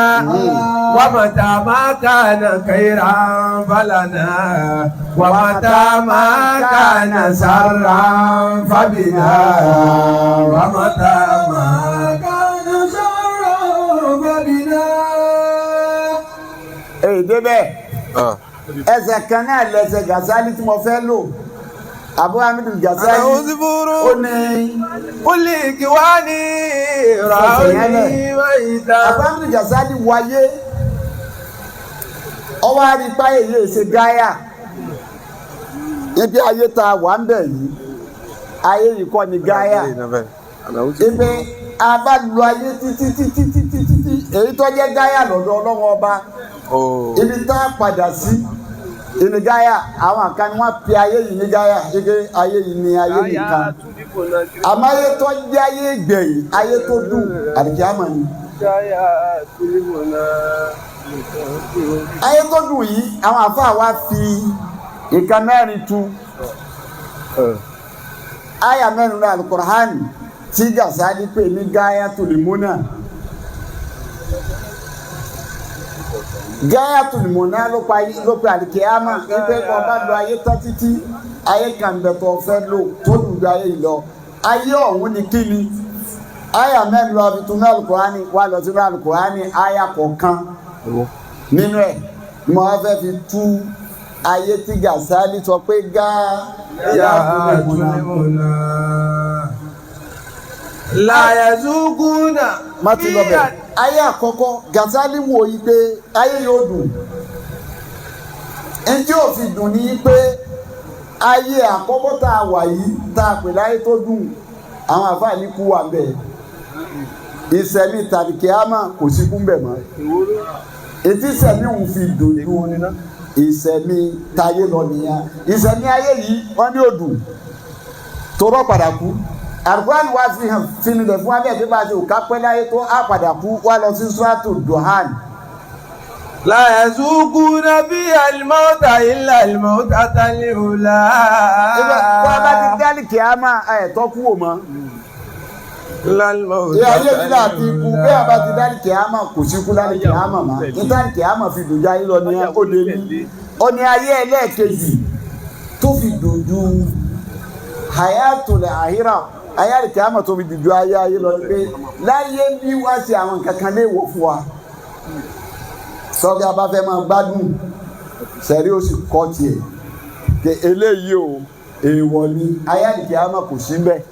ومتى ما كان خيرا فلنا ومتى ما كان شرا فبنا ومتى ما كان شرا فبنا. Èyí débẹ̀ ẹsẹ̀ kan náà lẹ́sẹ̀ Gàsálí tí mo fẹ́ lò. Abu Hamid Gasali ó ní. Kúlì kíwá ní ràóní wáyíta. Abu Hamid Gasali wáyé ọwọ́ àrípa èyí ṣe gáyà ibi ayé ta wà ń bẹ̀ yìí, ayé yìí kọ́ ni gáyà. Ibi a bá lu ayé títí títí títí títí, èyí tó jẹ́ gáyà lọ́dọ̀ Ọlọ́run Ọba, ibi tá a padà sí ìní gáyà. Àwọn kan ni wọ́n fi ayé yìí ní gáyà, ike ayé yìí ní ayé nìkan, àmọ́ ayé tó jẹ́ ayé gbẹ̀yìn, ayé tó dùn, àlìkíyámà ni. Ayé tó dùn yìí, àwọn àfáà wa fi nǹkan mẹ́rin tu àyà mẹ́rin ní Al-Qur'an tí Gàsálí pè ní gáyà tó lè múnà. Gáyà tó lè múnà ló pe àlìkíyámà, ipe kan bá lo ayé tán títí, ayé kan bẹ̀ tó fẹ́ lò tó dùn ju ayé yìí lọ. Ayé ọ̀hún ni kí ni? Àyà mẹ́rin lọ fi tún ní Al-Qur'ani, wà lọ sínú Al-Qur'ani àyà kọ̀ọ̀kan nínú ẹ̀ mo wá fẹ́ fi tú Ayé tí Gàsálí sọ pé gáà yá àtúnmọ̀nà. Láyẹ̀zúgúnà. Má ti lọ bẹ̀. Ayé àkọ́kọ́ Gàsálí wò yí pé ayé yóò dùn. Ẹni tí ò fi dùn ní pé ayé àkọ́kọ́ tá a wà yìí tá a pè láyé tó dùn, àwọn àfáàní kú wà bẹ́ẹ̀. Ìsẹ̀mí tàbí kíámà kò sí kú bẹ̀ mọ́. Ètí ìsẹ̀mí òun fi dùn ju ìsẹ̀mí tayé lọ nìyẹn. Ìsẹ̀mí ayé yìí wọ́n ní òdùn tó rọ́ padà kú. Àlùkùránì wá fi hàn finilẹ̀ fún abẹ́ bí bá a ṣe òkà pẹ́ láyé tó á padà kú wá lọ sí Suratu Duhan. Láyẹ̀zúgúnà bí àlùmọ́tà ilà àlùmọ́tà tálẹ̀ òlà. Ibẹ̀ tó a bá ti dálì kíámà ẹ̀ tọ́ kú wò mọ́. Lálùmọ́tà Ìyá ayé mi náà ti kú bí a bá ti dálì kíámà kò sí kú dálì kíámà mọ́. Ìdálì kíámà fi dùn jáde lọ ní ó lé ní. Ó ní ayé ẹlẹ́ẹ̀kejì tó fi dùn ju hayatul ahira ayé àlìkíámà tó fi dùn ju ayé ayé lọ ní pé láyé bí wá sí àwọn nǹkan kan léèwọ̀ fún wa. Sọ́kẹ́ abáfẹ́ máa gbádùn sẹ́rí ó sì kọ́ tiẹ̀ kẹ eléyìí o èèwọ̀ ni ayé àlìkíámà kò sí bẹ́ẹ̀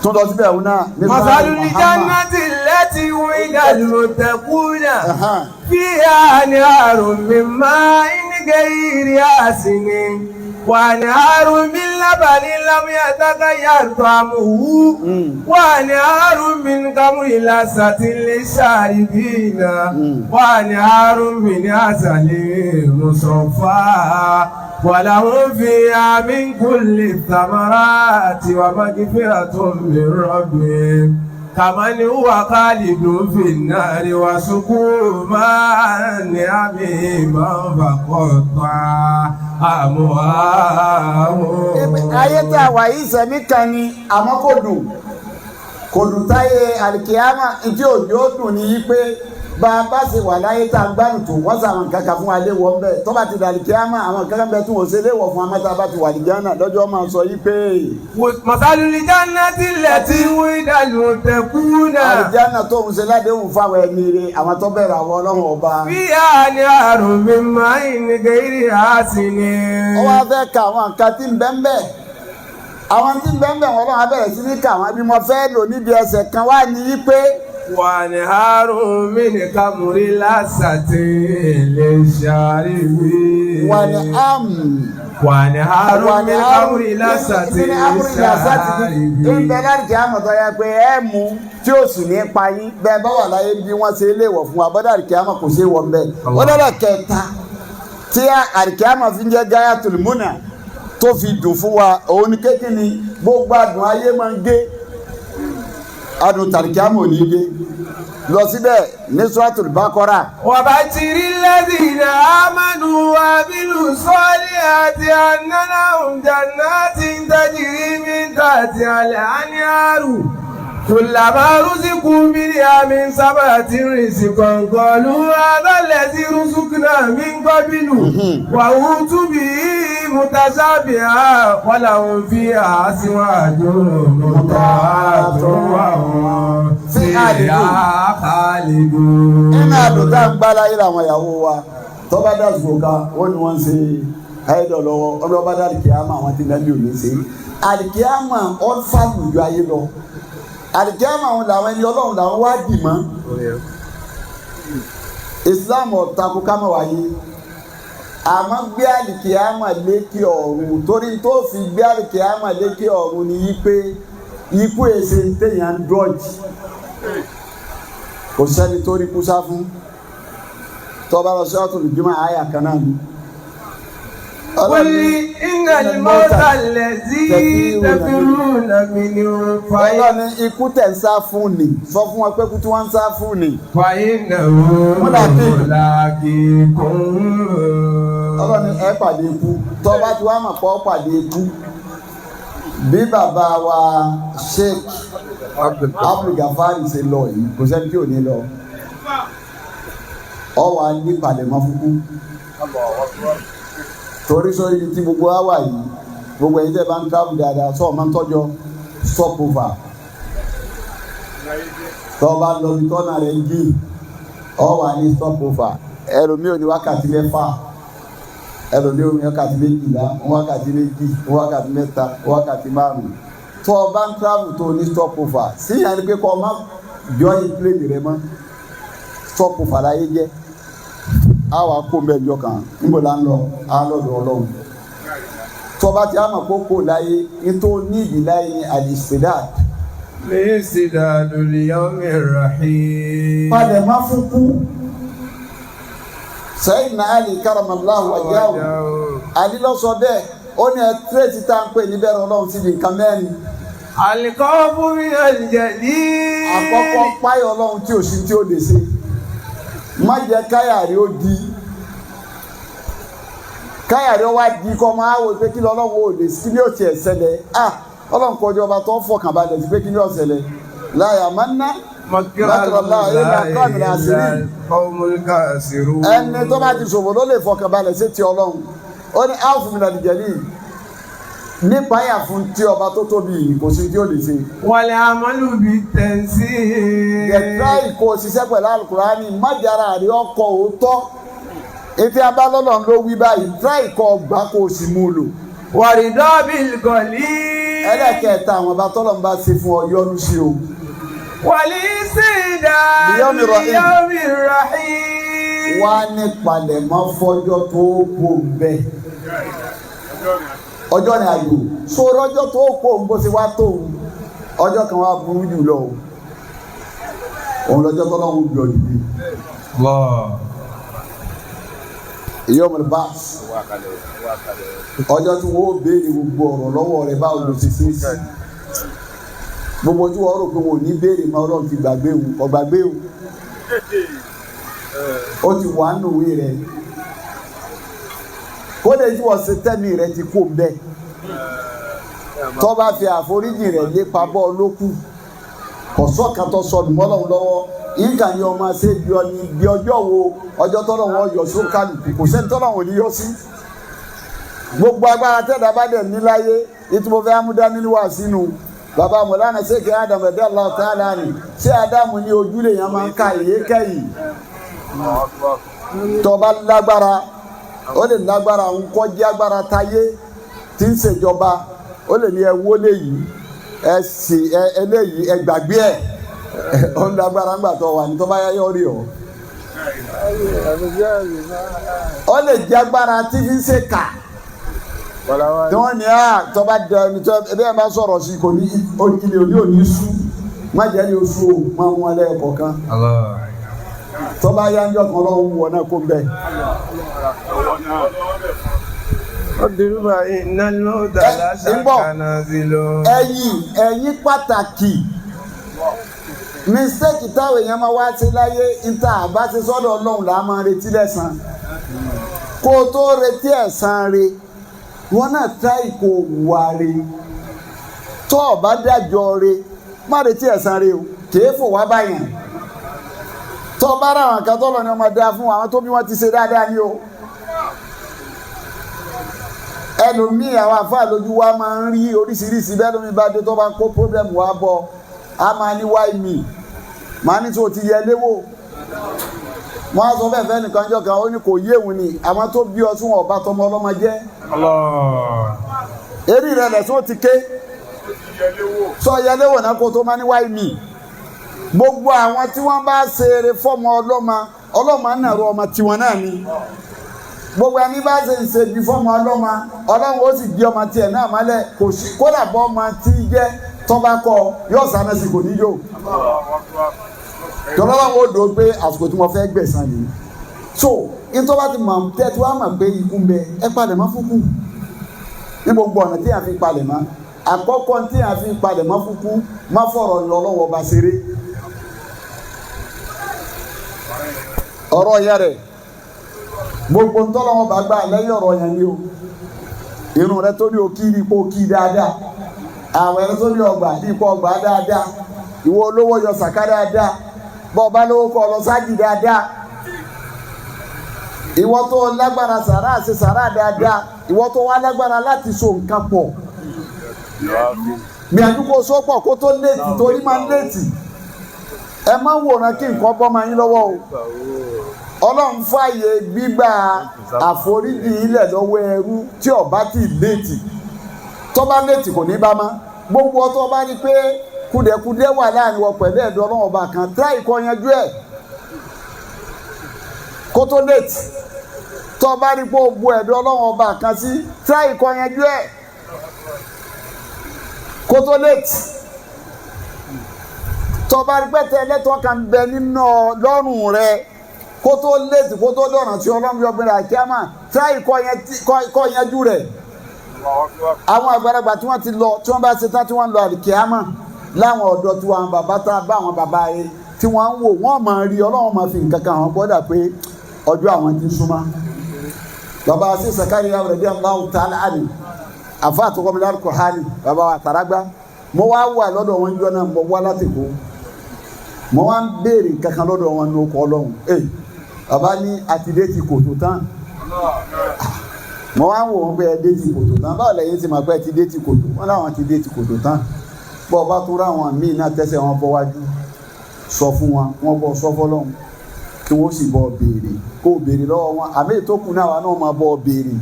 tún lọ síbẹ̀ òun náà ní Masalu Muhammad. jannati allati wu'ida al-muttaquna Ahan. fiha anharun min ma'in ghayri asinin wa anharun min labanin lam yataghayyar ta'muhu wa anharun min khamrin lazzatin lish-sharibina wa anharun min 'asalin musaffa ولهم فيها من كل الثمرات ومغفرة من ربهم كمن هو خالد في النار وسقوا ماء حميما فقطع أمعاءهم. Ayé tá a wà yìí sẹ́mi kan ni àmọ́ kò dùn kò dùn táyé àlìkíyàmà ntí òjò dùn ní yí pé bá a bá ṣe wà láyé tá a gbádùn tó wọ́n sàwọn kankan fún wa léwọ̀ ń bẹ̀ tó bá ti dà àlìkíyàmà àwọn kankan bẹ tún wọ́n ṣe léwọ̀ fún wa mọ́ta bá ti wà àlìjánnà lọ́jọ́ máa sọ yí pé مثل الجنة التي وعد المتقون àlìjánnà tó ń ṣe ládéhùn fáwọn ẹni rẹ̀ àwọn tó bẹ̀rẹ̀ àwọn ọlọ́run ọba. فيها أنهار من ماء غير آسن. Ó wá fẹ́ ka àwọn nǹkan tí ń bẹ ń bẹ, àwọn tí ń bẹ ń bẹ wọn lọ́wọ́ abẹ́rẹ́ sí ní kà wọ́n bí mo fẹ́ lò níbi ẹsẹ̀ kan wá ní í pé وأنهار من خمر لذة للشاربين. Wà ní àmì وأنهار wà ní من خمر لذة ń bẹ للشاربين. láti kí àmọ̀ tó yẹ pé ẹ mú tí ó sì ní pa yín bẹ́ẹ̀ bá wà láyé bí wọ́n ṣe léèwọ̀ fún wa bọ́dà àríkíámọ̀ kò ṣe wọ̀ mbẹ́. Ó lọ́dọ̀ kẹta tí àríkíámọ̀ fi ń jẹ́ Gayatul Muna tó fi dùn fún wa òun ni kékeré gbogbo adùn ayé máa ń gé adùn tàríkíámọ̀ ò ní gé lọ síbẹ̀ ní Suratul Baqara. وبشر الذين آمنوا وعملوا الصالحات أن لهم جنات تجري من تحتها الأنهار كلما رزقوا منها من ثمرة رزقا قالوا هذا الذي رزقنا من قبل وأوتوا به متشابها ولهم فيها أزواج مطهرة وهم فيها خالدون. Nínú àdùn tá à ń gbá láyé làwọn ìyàwó wa tó bá dàsìkò kan wọ́n ní wọ́n ń ṣe ayédọ̀ lọ́wọ́ ọdún bá dá àlìkíyàmà àwọn tí nàbí òní ṣe àlìkíyàmà ọ̀fà lùjọ ayé lọ àlìkíyàmà àwọn làwọn ẹni ọlọ́run làwọn wá dì mọ́. Islam ọ̀tako kámọ̀ wáyé àmọ́ gbé àlìkíyàmà lékè ọ̀run torí tó fi gbé àlìkíyàmà lékè ọ̀run ni yí pé ikú èsè téèyàn ń dọ́jì kò sẹ́ni tó rí kú sá fún tọ́ba lọ sí ọ̀tún ìjùmọ̀ àyà kan náà ni. قل إن الموت الذي تفرون منه Ọlọ́ni ikú tẹ̀ ń sá fún ni sọ fún wọn pé kú tí wọ́n ń sá fún ni. فإنه ملاقيكم. Ọlọ́ni ẹ pàdé ikú tọ́ba tí wàá mọ̀ pọ̀ pàdé ikú bí bàbá wa Sheikh Abdul Gafari ṣe lọ yìí kò sẹ́ni tí ò ní lọ ọ wà ní palẹ̀mọ́ fúnkú torí sórí tí gbogbo wa wà yìí gbogbo ẹ̀yin tẹ́ bá ń travel dáadáa sọ ma ń tọ́jọ́ stop over tọ́ bá lọ bí tọ́nà rẹ̀ ń jìn ọ wà ní stop over ẹlòmíì ò ní wákàtí 6 Ẹlòmíì omi wákàtí 12, wákàtí 2, wákàtí 3, wákàtí 5. Tó o bá ń travel tó o ní stop over síyàn ni pé kọ́ ọ má join plane rẹ mọ́. Stop over láyé jẹ́. A wà kó mẹ́jọ kan níbo la ń lọ? A lọ́dọ̀ Ọlọ́run. Tó o bá ti àmọ̀ kó kó láyé nítorí níbi láyé ni àdìsídàd. Lè liyawmi rahim. Palẹ̀ má fún kú. Sayyidina Ali karamallahu wajhahu. Ali ló sọ bẹ́ẹ̀, ó ní ẹ tírèsì tá à ń pè níbẹ̀rẹ̀ Ọlọ́run síbi nǹkan mẹ́rin. Al-khawfu minal jalil. Àkọ́kọ́ páyọ̀ Ọlọ́run tí ò sí tí ó lè ṣe. Má jẹ́ káyà rí ó di. Káyà rí ó wá di kọ́ máa wò pé kí lọ́lọ́run ò lè sí ní òtí ẹ̀ ṣẹlẹ̀. Ah! Ọlọ́run kọjú ọba tó ń fọkàn balẹ̀ sí pé kí ni ó ṣẹlẹ̀. Láyà máa ń ná. Ẹni tó bá ti ṣòfò ló lè fọkàn balẹ̀ sí ti Ọlọ́run. Ó ní áàfù mi nàdìjẹ́ ní nípa yà fún tí ọba tó tóbi yìí kò sí tí ó lè ṣe. Wal amalu bit-tanzil. Gẹ̀ẹ́dá ìkó ṣiṣẹ́ pẹ̀lú Alukurani májàra àrí ọkọ̀ òótọ́. Etí abálọ́lọ́ ló wí báyìí tíra ìkọ́ ọgbà kó o sì mú un lò. Wàrídọ́ bil-qalil. Ẹlẹ́kẹ̀ẹ́ta àwọn ọba tọ́lọ̀ ń bá ṣe fún ọ yọ́nú sí o. Wal-istidadu liyawmi rahim. Wá ní palẹ̀mọ́ fọ́jọ́ tó kó bẹ́ẹ̀. Ọjọ́ ni àyò sọ̀rọ̀ ọjọ́ tó kó ń bó ṣe wá tó ń ọjọ́ kan wá burú jù lọ o. Òun lọ́jọ́ tó lọ́hùn gbọ́ dìde. Yawmul ba'th. Ọjọ́ tí wọ́n ó béèrè gbogbo ọ̀rọ̀ lọ́wọ́ rẹ̀ báwo ló ṣe ṣe é sí. Gbogbo tí wọ́n rò pé wọn ò ní béèrè mọ́ Ọlọ́run ti gbàgbé òun kò gbàgbé òun. Ó ti wà nù ìwé rẹ̀. Kódé tí wọ́n ṣe tẹ́mi rẹ̀ ti kó ń bẹ́ẹ̀. Tó bá fi àforíjì rẹ̀ lépa bọ́ lókù. Kò sọ́kan tó sọnù mọ́ Ọlọ́run lọ́wọ́. Nǹkan ni ọmọ ṣe bí ọ ní bí ọjọ́ wo ọjọ́ tọ́lọ̀ wọn yọ sí kálukú kò sẹ́ni tọ́lọ̀ wọn ò ní yọ sí. Gbogbo agbára tẹ́lẹ̀ bá dẹ̀ ní láyé ìtumọ̀ fẹ́ amúdání wà sínú. Bàbá Mọ̀lánà Ṣéèkì Ádámù ẹ̀dá Allahu ta'ala ni ṣé Ádámù ní ojúlé yẹn máa ń ka ìyé kẹ́yìn. Tó bá lágbára ó lè lágbára òun kọ́ jẹ́ agbára táyé tí ń ṣèjọba ó lè ní ẹ wọlé yìí ẹ sì ẹ eléyìí ẹ gbàgbé ẹ ó ń lágbára ńgbà tó wà ní tó bá yá yọ rí ọ. Ó lè jẹ́ agbára tí fi ń ṣe kà tí wọ́n ní à tó bá dẹ ẹni tó ẹbí ẹ bá sọ̀rọ̀ sí kò ní ilé òní òní sú má jẹ́ ní oṣù o máa mú ọ lẹ́ẹ̀kọ̀ọ̀kan tó bá yá ń jọ kan lọ́wọ́ wọ náà kó ń bẹ̀. Ẹ̀yin pàtàkì mistake táwọn èèyàn máa wá sí láyé níta àbá ti sọ́dọ̀ Ọlọ́run là á máa retí lẹ́san. Kó o tó retí ẹ̀san re wọn náà try kó wà re tó o bá dájọ́ re má retí ẹ̀san re o kèé fò wá báyàn. Tó o bá ra àwọn kan tó lọ ní ọmọ dáa fún àwọn tó bí wọ́n ti ṣe dáadáa ni o. Ẹlòmíì àwọn àfáà lójú wa máa ń rí oríṣiríṣi bẹ́ẹ̀ lómi bá dé tó bá kó problem wa bọ̀ a máa ní why me màá ní tí o ti yẹ léwò. Wọ́n á sọ bẹ́ẹ̀ fẹ́ nìkan jọ kan ó ní kò yé òun ni àwọn tó bí ọ tí wọn ọba tọmọ ọlọ́mọ jẹ́. Eré rẹ lẹ̀sùn ó ti ké sọ yẹ léwò náà kó tó máa ní why me. Gbogbo àwọn tí wọ́n bá ṣe eré fọ́mọ ọlọ́mọ ọlọ́mọ náà rọ ọmọ tiwọn náà ni. Gbogbo ẹni bá ṣe ń ṣe bí fọ́mọ ọlọ́mọ ọlọ́run ó sì di ọmọ tiẹ̀ náà mọ́lẹ̀ kò sí kódà bọ́ ọmọ tí jẹ́ tọ́ba kọ yóò sáná sí kò ní yó. Tọ́lọ́wọ́ ó dò pé àsìkò tí mo fẹ́ gbẹ̀san nìyí. So ìtọ́ bá ti mọ̀ tẹ́ tí wàá mọ̀ pé ikú ń bẹ ẹ palẹ̀ mọ́ fúkú. Ní gbogbo ọ̀nà tí a fi palẹ̀ mọ́ àkọ́kọ́ tí a fi palẹ̀ mọ́ fúkú má fọ̀rọ̀ lọ lọ́wọ́ bá ṣeré. Ọ̀rọ̀ yẹn rẹ̀ gbogbo ntọ́lọ́wọ́ bá gbà lẹ́yìn ọ̀rọ̀ yẹn ni o. Irun rẹ tó ní o kí ipò kí dáadáa. Àwọn ẹni tó ní ọgbà ní ipò ọgbà dáadáa. Ìwọ olówó yọ sàká dáadáa. Bọ́ ọba lówó kọ́ lọ sájì dáadáa. Ìwọ tó lágbára sàrà ṣe sàrà dáadáa. Ìwọ tó wá lágbára láti so nǹkan pọ̀. Gbìyànjú kó so pọ̀ kó tó léètì torí máa ń léètì. Ẹ má wòran kí nǹkan bọ́ máa yín lọ́wọ́ o. Ọlọ́run fàyè gbígbà àforíjì ilẹ̀ lọ́wọ́ ẹrú tí ó bá ti léètì. Tó bá léètì kò ní bá mọ́. Gbogbo ọtọ́ bá rí pé kùdẹ̀kùdẹ̀ wà láàrin wọ pẹ̀lú ẹ̀dọ́ Ọlọ́run ọba kan, tíráì kó yanjú ẹ̀ kó tó léètì. Tó bá rí pé ó bu ẹ̀dọ́ Ọlọ́run ọba kan sí, tíráì kó yanjú ẹ̀ kó tó léètì. Tó bá rí pé tẹ́lẹ̀tọ́ kan bẹ nínú lọ́rùn rẹ, kó tó léètì, kó tó dọ̀nà tí Ọlọ́run yọ gbéra kíámà, tíráì kó yanjú rẹ̀. Àwọn àgbàlagbà tí wọ́n ti lọ, tí wọ́n bá ṣe tán tí wọ́n ń lọ àlìkíámà, láwọn ọ̀dọ́ tí wọ́n bàbá tá bá àwọn bàbá yẹn tí wọ́n ń wò, wọ́n máa rí Ọlọ́run máa fi nǹkan kan àwọn gbọ́dà pé ọjọ́ àwọn ti súnmọ́. Bàbá sí Sakariya radiyallahu ta'ala anhu, àfa àtọkọ́mọdé alukọ̀hánì, bàbá wa tàràgbà, mo wá wà lọ́dọ̀ wọn jọ náà, mo wá láti kó, mo wá ń béèrè kankan lọ́dọ̀ wọn ní okọ̀ Ọlọ́run. Bàbá ní àtidé ti kòtò tán. Mo wá ń wò wọn pé ẹ dé ti kòtò tán, báwo lẹ́yìn tí màá pẹ́ ti dé ti kòtò? Wọn láwọn ti dé ti kòtò tán. Bọ́ ọba tó ráwọn míì náà tẹ́sẹ̀ wọn bọ́ wájú, sọ fún wọn, wọn bọ́ sọ fọlọ́hún kí wọ́n sì bọ́ béèrè, kó o béèrè lọ́wọ́ wọn. Àmì ìtókù náà wà náà máa bọ́ béèrè.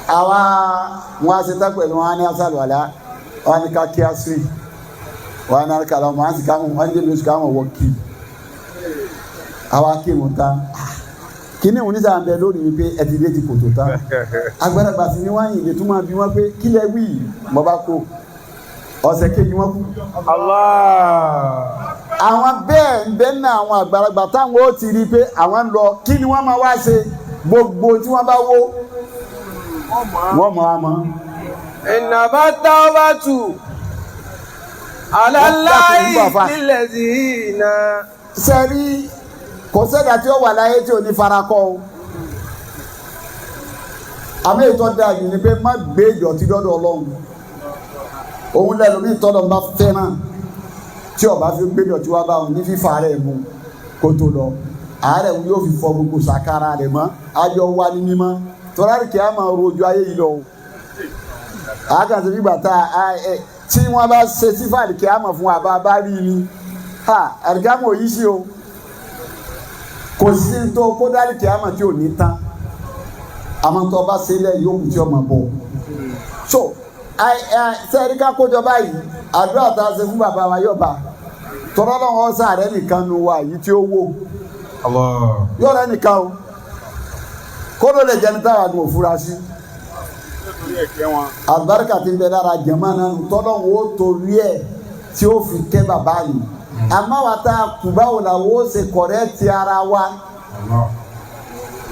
Àwa wọn á ṣe tá pẹ̀lú wọn á ní asàlùwàlá, wọn á ní ká kí á sí, wọn á ní kàlọ́ wọn á sì ká wọn á ní lóṣù káwọn wọ kí. Àwa kírun tán, kíní òun nísà ń bẹ lórí mi pé ẹ ti dé ti kòtò tán. Agbára sí ni wọ́n yìí lè tún máa bí wọ́n pé kí lẹ wí mọ́ bá kó ọ̀sẹ̀ kejì wọ́n kú. Allah. Àwọn bẹ́ẹ̀ ń bẹ́ ní àwọn àgbàlagbà táwọn ó ti rí i pé àwọn ń lọ, kí ni wọ́n máa wá ṣe? Gbogbo tí wọ́n bá wó wọ́n mọ̀ á mọ̀. Innama tawbatu ala Allahi lillazina. Sẹ́rí kò sẹ́dá tí ó wà láyé tí ò ní farakọ́ o. Àmì ìtọ́ da yìí ni pé má gbé ìdọ̀tí dọ́dọ̀ Ọlọ́run. Òun lẹ́nu bí ìtọ́lọ̀ ń bá fẹ́ràn tí ó bá fi gbé ìdọ̀tí wá bá òun ní fífa rẹ̀ mu kó tó lọ. Àárẹ̀ òun yóò fi fọ gbogbo sàkárà rẹ̀ mọ́. Àjọ wa ní mímọ́. Tọ́lá kìí á máa rojú ayé yìí lọ o. Àákàtúntì bí gbàtà tí wọ́n bá ṣe sífà kìí á mọ̀ fún wa bá a bá rí i ni. Àlìkámọ̀ yìí sí o. Kò sí tó kó dálì kìí á mọ̀ tí ò ní tán. Àmọ́ tó bá ṣe lẹ̀ yóò kù tí ọmọ bọ̀. So sẹ́ẹ̀rí ká kójọ báyìí, àdúrà tá a ṣe fún bàbá wa yọba. Tọ́lọ́ lọ́wọ́ ọ̀sán rẹ̀ nìkan nu wa yìí tí ó wò. Yóò rẹ̀ nìkan o. Kódó lè jẹni táwa ni òfurasí. Àlùbáríkà ti ń bẹ lára jẹ̀mọ́ náà tọ́lọ́ wo torí ẹ̀ tí ó fi kẹ́ bàbá yìí. Àmọ́ wa tá a kù báwo la wo ṣe kọ̀rẹ́ ti ara wa.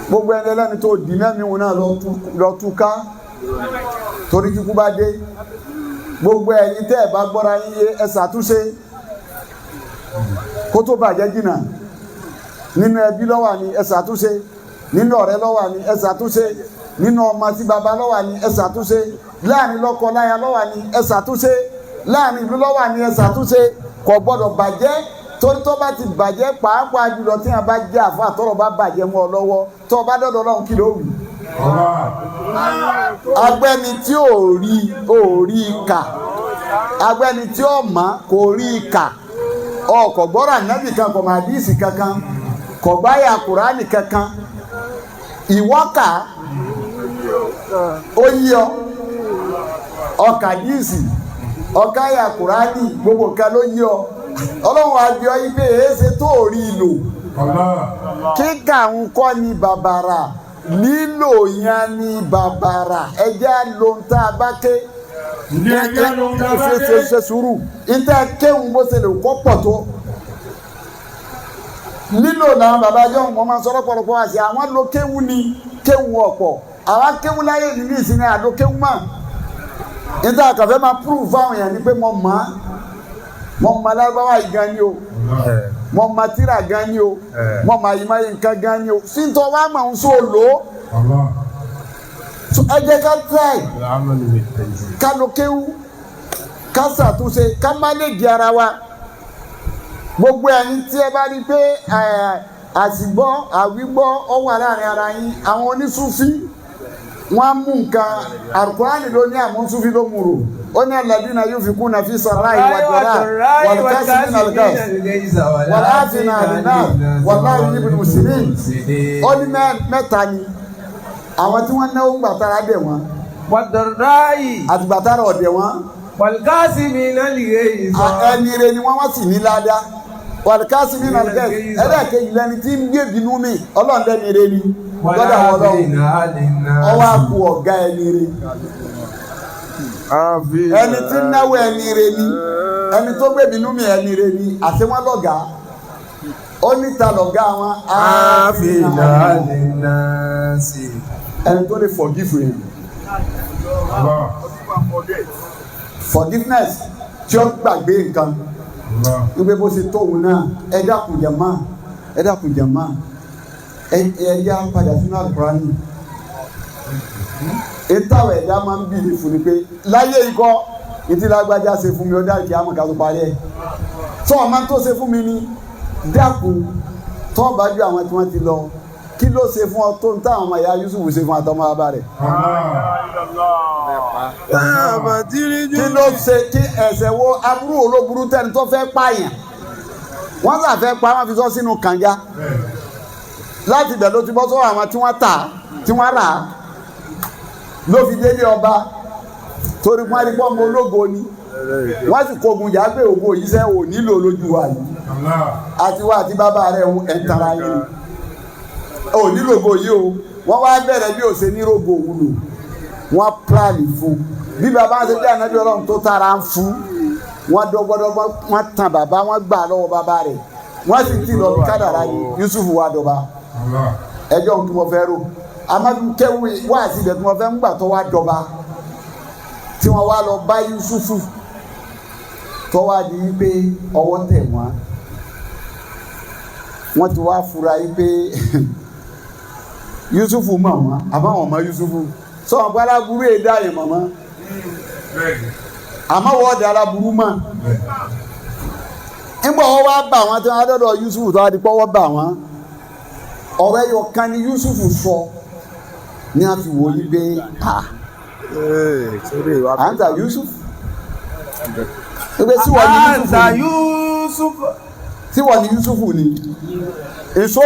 Gbogbo ẹni ẹlẹ́ni tó dì mẹ́mi wọn náà lọ túká torí kíkú bá dé. Gbogbo ẹ̀yin tẹ́ ẹ̀ bá gbọ́ra yín yé ẹ ṣàtúnṣe kó tó bàjẹ́ jìnnà. Nínú ẹbí ló wà ní ẹ ṣàtúnṣe, nínú ọ̀rẹ́ ló wà ní ẹ ṣàtúnṣe, nínú ọmọ sí baba ló wà ní ẹ ṣàtúnṣe, láàrin lọ́kọ láya ló wà ní ẹ ṣàtúnṣe, láàrin ìlú ló wà ní ẹ ṣàtúnṣe. Kò gbọ́dọ̀ bàjẹ́ torí tó bá ti bàjẹ́ pàápàá jùlọ tí wọn bá jẹ́ àfa àtọ́rọ̀ bá bàjẹ́ mọ́ ọ lọ́wọ́, tó bá dọ̀dọ̀ Ọlọ́run kí ló wù. Agbẹ́ni tí ò rí kà, agbẹ́ni tí ò mọ̀ kò rí kà, ọkọ̀ gbọ́rọ̀ ànábì kan, kò máa díìsì kankan, kò gbáyà Kùránì kankan, ìwọ kà ó yí ọ, ọkà díìsì, ọkàyà Kùránì, gbogbo nǹkan ló yí ọ. Ọlọ́run àbí ọ ibi èéṣe tó rí lò. Kíkà ń kọ́ ni bàbàrà, lílò yẹn ni bàbàrà. Ẹjẹ́ ló ń tá a bá ké. Ṣe sùúrù ìtẹ́ kéwòn bó ṣe lè kọ́ pọ̀ tó. Lílò làwọn bàbá jọ wọn máa sọ̀rọ̀ pọ̀lọpọ̀ àṣẹ àwọn lo kéwù ni kéwù ọ̀pọ̀. Àwa kéwù láyé nínú ìsinmi àlò kéwù mọ́. Ìtẹ́ àkàfẹ́ máa púrù fáwọn èèyàn ni pé mo mọ̀ á. Mo mọ̀ lárúbáwá yìí gan ni o, mo mọ̀ tírà gan ni o, mo mọ̀ àyìnmáyé nǹkan gan ni o. Síntọ́ wa máa ń so lò ó. Ẹ jẹ́ ká try ká lo kéwú, ká ṣàtúnṣe, ká má lè di ara wa. Gbogbo ẹ̀yin tí ẹ bá rí pé àsìgbọ́ àwígbọ́ ó wà láàrin ara yín, àwọn onísúfí Wọ́n mú nǹkan alukurani ló ní àmúsúfì ló mú rò ó ní alladina yunfikuna fi sarra'i wa dharra'i wal kaazimina al-ghayz wal 'afina 'anil nas wallahu yuhibbul muhsinin. Ó ní mẹ́ta ni àwọn tí wọ́n náwó gbàtara dẹ̀ wọ́n àtìgbàtara ọ̀dẹ̀ wọ́n ẹni rẹ ni wọ́n wá sì ní ládàá wàlùkásí nínú àlùkẹ́ ẹlẹ́ẹ̀kejì lẹni tí ń gbé bínú mi ọlọ́ọ̀dẹ́ni rẹ ni lọ́dọ̀ àwọn ọlọ́run ọwọ́ àpò ọ̀gá ẹni rẹ ẹni tí ń náwó ẹni rẹ ni ẹni tó gbé bínú mi ẹni rẹ ni àti wọn lọ́gàá ó níta lọ́gá wọn ẹni tó lè forgive him forgiveness tí ó gbàgbé nǹkan wípé bó ṣe tóun náà ẹ dákun jàmá ẹ dákun jàmá ẹ yá padà sínú àlùkùránì ìtàwọ̀ ẹ̀dá máa ń bìlì fún ni pé láyé ikọ́ ìtí lágbájá ṣe fún mi ó dá ìkí àmọ̀ ká tó parí ẹ̀ tó ọmọ tó ṣe fún mi ni dákun tó bá ju àwọn tí wọ́n ti lọ kí ló ṣe fún ọ tó ń táwọn ọmọ ìyá Yusuf ṣe fún àtọmọ bàbá rẹ̀. Kí ló ṣe kí ẹ̀ṣẹ̀ wo aburú olóburú tẹ́ni tó fẹ́ pààyàn wọ́n sà fẹ́ pa wọ́n fi sọ sínú kànga láti ibẹ̀ ló ti bọ́ sọ́wọ́ àwọn tí wọ́n tà tí wọ́n rà á ló fi délé ọba torí wọ́n rí pọ́nmọ ológo ni wọ́n sì kógun jà pé ògo yìí sẹ́ ò nílò lójú wa yìí àti wa àti bàbá rẹ̀ ẹ̀ ń tara yín ò nílò ògo yìí o wọ́n wá bẹ̀rẹ̀ bí òṣè ní rògbò wúlò wọ́n pílánì fún bí bàbá ṣe jẹ́ ànábì ọlọ́run tó tara ń fún wọ́n dọ́gbọ́dọ́gbọ́ wọ́n tan bàbá wọ́n gbà lọ́wọ́ bàbá rẹ̀ wọ́n sì ti lọ kádàrá yìí Yusuf wà dọ̀ba ẹjọ́ ohun tí mo fẹ́ rò amadu kẹwì wá àti ibẹ̀ tí mo fẹ́ ń gbà tó wá dọ̀ba tí wọ́n wá lọ bá Yusuf tó wá di pé ọwọ́ tẹ̀ wọ́n wọ́n ti wá fura yìí pé Yusuf mọ̀ wọ́n àbáwọn ọmọ Yusuf sọ wọn pé aláburú èdè àyè mọ̀mọ́ àmọ́ wọ́n da aláburú mọ̀ nígbà wọ́n wá bà wọ́n tí wọ́n á dọ́dọ̀ Yusuf tó wá di pọ́wọ́ bà wọ́n ọ̀rọ̀ ẹyọ kan ni Yusuf sọ ní a fi wò yí pé àǹtà Yusuf pé síwọ ni Yusuf síwọ ni Yusuf ni èso.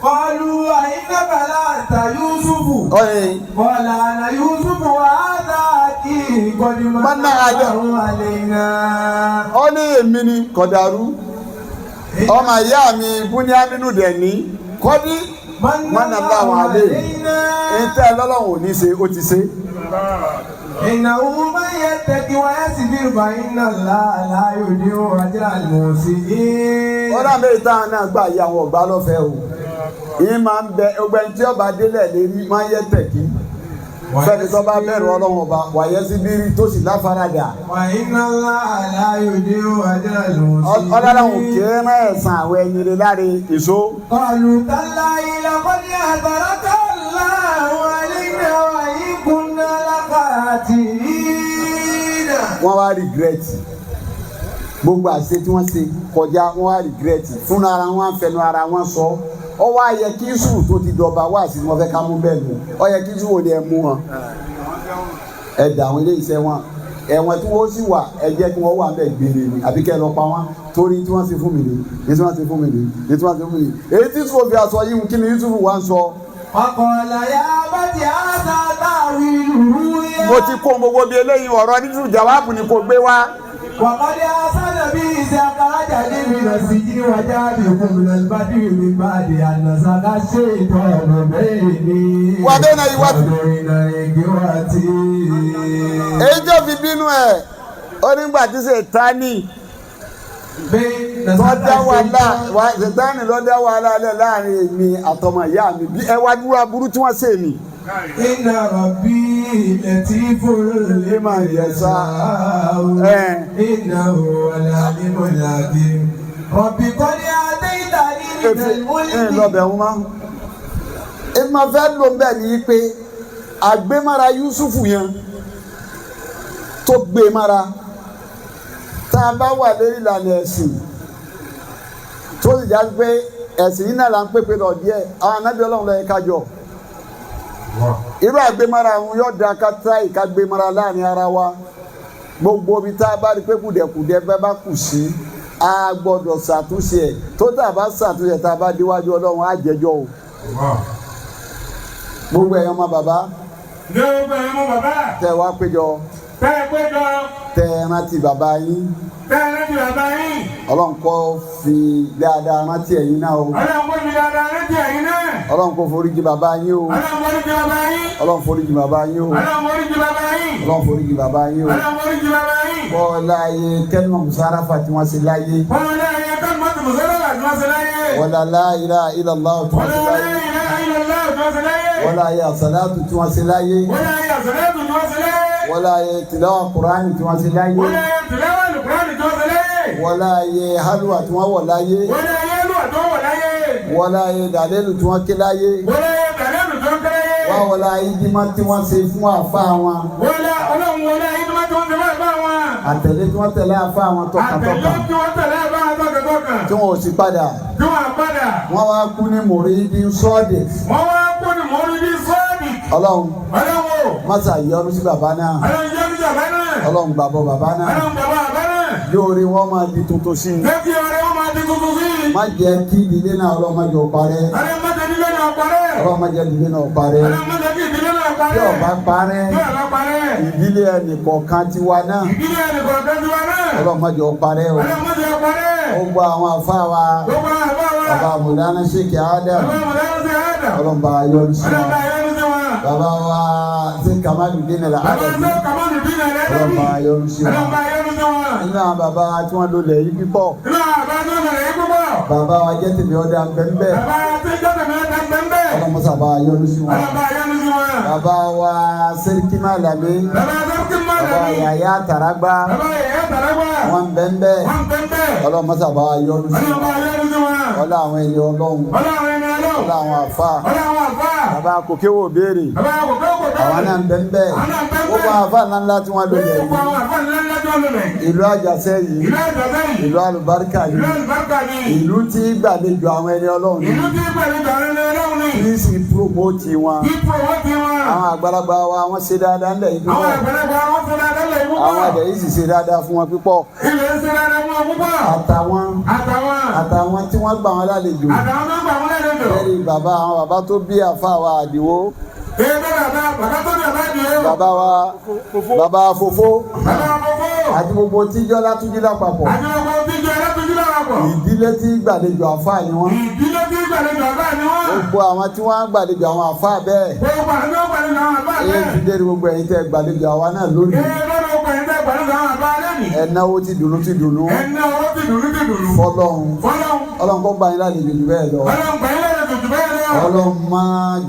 Kọlu àyínábàlá àtà Yusufu. Kọlà àná Yusufu wà á dá kí ìkọjú máa àwọn àlè náà. Ó ní èmi ni kọ̀dàrú. Ọmọ ìyá mi Búnyámínú dẹ̀ ní. Kọ́dí mọ́nà láwọn àlè. Ìtẹ́ lọ́lọ́run ò ní ṣe, ó ti ṣe. Ìnáwó máa ń yẹ tẹ́kí wáyé sí bí ìbáyìí náà láàyò ní ọjà àlùmọ̀ọ́sí. Ó dà mẹ́rin táwọn náà gbà yí àwọn ọ̀gbá lọ́fẹ̀ẹ́ o. Yìí máa ń bẹ ọgbẹ́ni tí ọba délẹ̀ lérí máa ń yẹ tẹ̀kí fẹ́ni tó bá bẹ̀rù ọlọ́run ọba wàyẹ́ sí bírí tó sì láfaradà. Ọlọ́run kì í rán ẹ̀sán àwọn ẹni rẹ̀ láre èso. Kọlu tálá ilẹ̀ kọ́ni àgbàrá tálá àwọn alẹ́ wa yìí kúnná lákàtì. Wọ́n wá regret gbogbo àṣẹ tí wọ́n ṣe kọjá wọ́n wá regret fúnra ara wọn fẹnu ara wọn sọ. Ó wá yẹ kí Yusuf tó ti dọba wá sí wọn fẹ́ ká mú bẹ́ẹ̀ lò ó yẹ kí Yusuf ní ẹ mú wọn ẹ dà àwọn ilé iṣẹ́ wọn ẹ̀wọ̀n tí wọ́n sì wà ẹ jẹ́ kí wọ́n wà bẹ́ẹ̀ gbére ni àbí kẹ́ ẹ lọ pa wọ́n torí tí wọ́n ṣe fún mi ni ní tí wọ́n ṣe fún mi ni ní tí wọ́n ṣe fún mi ni èyí tí Yusuf fi aṣọ yìí kí ni Yusuf wá ń sọ. Ọkọ̀ọ̀lá yá bá ti àṣà táwí lùrú yá. Mo ti kó gbogbo bíi eléyìí ọ̀rọ̀ ní Yusuf jàwáàbù ni kò gbé wá. وقد أحسن بي إذ أخرجني من السجن وجاء بكم من البدو من بعد أن نزغ الشيطان بيني وبين وبين إخوتي. Èyí tó fi bínú ẹ̀ ó nígbà tí Sètánì tó dá wàhálà Sètánì ló dá wàhálà lẹ̀ láàrin èmi àtọmọ ìyá mi bí ẹ wá dúró aburú tí wọ́n ṣe mí. Inna rabbi latifun lima yasha'u innahu al-alimul hakim. Rabbi qad ataytani minal mulki. Lọ́bẹ̀ wọn máa ń máa fẹ́ lò ń bẹ̀ ní pé àgbémára Yusufu yẹn tó gbé mára tá a bá wà lérí ìlànà ẹ̀sìn tó sì já pé ẹ̀sìn yìí náà là ń pèpè lọ díẹ̀ àwọn anábì Ọlọ́run ló yẹ ká jọ. Irú àgbémára àwọn yóò da ká tíráì ká gbémára láàrin ara wa. Gbogbo ibi tá a bá rí pé kùdẹ̀kùdẹ̀ bẹ́ẹ̀ bá kù sí, a gbọ́dọ̀ ṣàtúnṣe ẹ̀. Tó tá a bá ṣàtúnṣe tá a bá déwájú Ọlọ́run, á jẹ́jọ́ o. Gbogbo ẹ̀yàn ọmọ bàbá Ní gbogbo ẹ̀yin mú bàbá. tẹ́ wá péjọ, Tẹ́ ẹ péjọ. tẹ́ ẹ rántí bàbá yín. Tẹ́ ẹ rántí bàbá yín. Ọlọ́run kó fi dáadáa rántí ẹ̀yin náà o. Ọlọ́run kó fi dáadáa rántí ẹ̀yin náà. Ọlọ́run kó foríjì bàbá yín o. Ọlọ́run foríjì bàbá yín. Ọlọ́run foríjì bàbá yín o. Ọlọ́run foríjì bàbá yín. Ọlọ́run foríjì bàbá yín o. Ọlọ́run foríjì bàbá yín. Bọ́ọ̀lá ayé kẹ́lìmọ̀ musarafa tí wọ́n ṣe láyé. Bọ́lá ayé kẹ́lìmọ̀ musarafa tí wọ́n ṣe láyé. Wala la ilaha illallah tí wọ́n ṣe Wala láyé. la ilaha illallah tí wọ́n ṣe láyé. Wala ayé àsàlátù tí wọ́n ṣe láyé. Wala ayé àsàlátù tí wọ́n ṣe láyé. Wala ayé tìláwà kùránì tí wọ́n ṣe láyé. Wala ayé tìláwà kùránì tí wọ́n ṣe láyé. Wala ayé hálùwà tí wọ́n wọ̀ láyé. Wala ayé hálùwà tí wọ́n wọ̀ láyé. Wala ayé dàlélù tí wọ́n ké láyé. Wala ayé dàlélù tí wọ́n ké láyé. Wá wọlé ayé dímọ́ tí wọ́n ṣe fún àfa wọn. Wala Ọlọ́run wọlé ayé dímọ́ tí wọ́n ṣe fún àfa wọn. Àtẹ̀lé tí wọ́n tẹ̀lé àfa wọn tọkàntọkàn. Àtẹ̀lé tí wọ́n tẹ̀lé àfa wọn tọkàntọkàn. Tí wọn ò sì padà. Tí wọ́n padà. Wọ́n wá kú ní mùrídìí sọ́ọ̀dì. Wọ́n wá kú ní mùrídìí sọ́ọ̀dì. Ọlọ́run. Ọlọ́run o. Mọ́sà yọ́nú sí bàbá náà. Ọlọ́run yọ́nú sí bàbá náà. Ọlọ́run gbàbọ̀ bàbá náà. Ọlọ́run gbàbọ̀ bàbá náà. Yóò rí wọn máa di tuntun sí i. Jẹ́ kí ọrẹ wọn máa di tuntun sí i. Má jẹ́ kí ìdílé náà Ọlọ́run má jẹ́ ó parẹ́. Ọlọ́run má jẹ́ ìdílé náà parẹ́. Ọlọ́run má jẹ́ ìdílé náà parẹ́. Ọlọ́run má jẹ́ kí ìdílé náà parẹ́. Tí ó bá parẹ́. Tí ó bá parẹ́. Ìdílé ẹnìkọ̀ọ̀kan tiwa náà. Ìdílé ẹnìkọ̀ọ̀kan tiwa náà. Ọlọ́run má jẹ́ ó parẹ́ o. Ọlọ́run má jẹ́ ó parẹ́. Gbogbo àwọn àfáà wa. Gbogbo àwọn àfáà wa. Bàbá Mùlánà Sheikh Adam. Bàbá Mùlánà Sheikh Adam. Ọlọ́run bá yọ́nú sí wọn. Ọlọ́run bá yọ́nú sí wọn. Bàbá wa ṣe Kamaludin Al-Adabi. Bàbá ṣe Kamaludin Al-Adabi. Ọlọ́run bá yọ́nú sí wọn. Ọlọ́run bá yọ́nú sí wọn. Nínú àwọn bàbá wa tí wọ́n lò lẹ̀ yìí pípọ̀. Nínú àwọn bàbá tí wọ́n lò lẹ̀ yìí púpọ̀. Bàbá wa jẹ́ tèmi ọ̀dà ńbẹ́ńbẹ́. Bàbá tí jẹ́ tèmi ọ̀dà ńbẹ́ńbẹ́. Ọlọ́run mọ́sà bá yọ́nú sí wọn. Ọlọ́run bá yọ́nú sí wọn. Bàbá wa Sẹ́ríkì Málàmí. Bàbá Sẹ́ríkì Málàmí. Bàbá Yàyà Tàràgbá. Bàbá Yàyà Tàràgbá. Wọ́n ńbẹ́ńbẹ́. Wọ́n ńbẹ́ńbẹ́. Ọlọ́run mọ́sà bá yọ́nú sí Ọlọ́run wọn. bá yọ́nú sí wọn. Ọlá àwọn ẹni Ọlọ́run. Ọlá àwọn ẹni Ọlọ́run. Ọlá àwọn àfáà. Ọlá àwọn àfáà. Bàbá Kòkéwò béèrè. Bàbá Kòkéwò béèrè. Àwọn náà ńbẹ́ńbẹ́. Àwọn náà ńbẹ́ńbẹ́. Gbogbo àwọn àfáà ńláńlá tí wọ́n lò lẹ̀ Gbogbo àwọn àfáà ńláńlá tí wọ́n lò lẹ̀ yìí. Ìlú Àjàṣẹ́ yìí. Ìlú Àjàṣẹ́ yìí. Ìlú àlùbáríkà yìí. Ìlú àlùbáríkà yìí. Ìlú tí gbàlejò àwọn ẹni Ọlọ́run ni. Ìlú tí gbàlejò àwọn ẹni Ọlọ́run ni. Kí sì promote wọn. Kí promote wọn. Àwọn àgbàlagbà wa wọ́n ṣe dáadáa ńlẹ̀ yìí púpọ̀. Àwọn àgbàlagbà wọn ṣe dáadáa ńlẹ̀ yìí púpọ̀. Àwọn àdẹ̀ yìí sì ṣe dáadáa fún wọn púpọ̀. Ilẹ̀ ń ṣe dáadáa fún wọn púpọ̀. Àtàwọn. Àtàwọn. Àtàwọn tí wọ́n gbà wọn lálejò. Àtàwọn tó gbà wọn lálejò. Lẹ́rìí bàbá àwọn bàbá tó bí àfa wa Àdìwó. Ee bàbá bàbá tó bí bàbá Àdìwó. Bàbá wa bàbá Fofó. Bàbá Fofó. Àti gbogbo tíjọ́ látúnjí lápapọ̀. Àti gbogbo tíjọ́ látúnjí lápapọ̀. Ìdílé tí gbàlejò àfa ni wọ́n. Ìdílé tí gbàlejò àfa ni wọ́n. Gbogbo àwọn tí wọ́n gbàlejò àwọn àfa bẹ́ẹ̀. Gbogbo àwọn tí wọ́n gbàlejò àwọn àfa bẹ́ẹ̀. Ee ti dé gbogbo ẹ̀yin tẹ́ gbàlejò àwa náà lónìí. Ee lọ́dọ̀ gbogbo ẹ̀yin tẹ́ gbàlejò àwọn àfa lónìí. Ẹ náwó ti dùnú ti dùnú. Ẹ náwó ti dùnú ti dùnú. Fọlọ́run. Fọlọ́run. Ọlọ́run kó gbà yín lálejò jù bẹ́ẹ̀ lọ. Ọlọ́run gbà yín lálejò jù bẹ́ẹ̀ lọ. Ọlọ́run má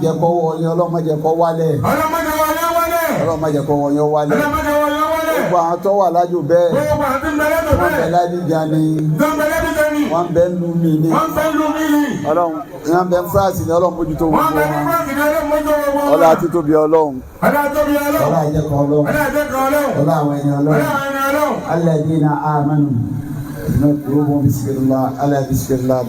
jẹ́ kó wọ yín, Ọlọ́run má jẹ́ kó wálẹ̀. Ọlọ́run má jẹ́ wọlé wálẹ̀. Ọlọ́run má jẹ́ kó wọ yín wálẹ̀. Ọlọ́run má jẹ́ wọlé wálẹ̀. Gbogbo àwọn tó wà lájò bẹ́ẹ̀. Gbogbo àwọn tí ń bẹ lájò Wọ́n bẹ bẹ́ẹ̀. l'Abidjan ni. Tó ń bẹ l'Abidjan ni. Wọ́n bẹ ń lu mi ni. Wọ́n bẹ ń lu mi ni. Ọlọ́run wọ́n bẹ ń France ni Ọlọ́run mójútó gbogbo Wọ́n bẹ ní wọn. France ni Ọlọ́run mójútó gbogbo wọn. Ọlá títóbi Ọlọ́run. Ọlá títóbi Ọlọ́run. Ọlá ìjẹ́kọ̀ Ọlọ́run. Ọlá ìjẹ́kọ̀ Ọlọ́run. Ọlá àwọn ẹni Ọlọ́run. Ọlá àwọn ẹni Ọlọ́run. Alladhina amanu. Bismillah, ala bismillah.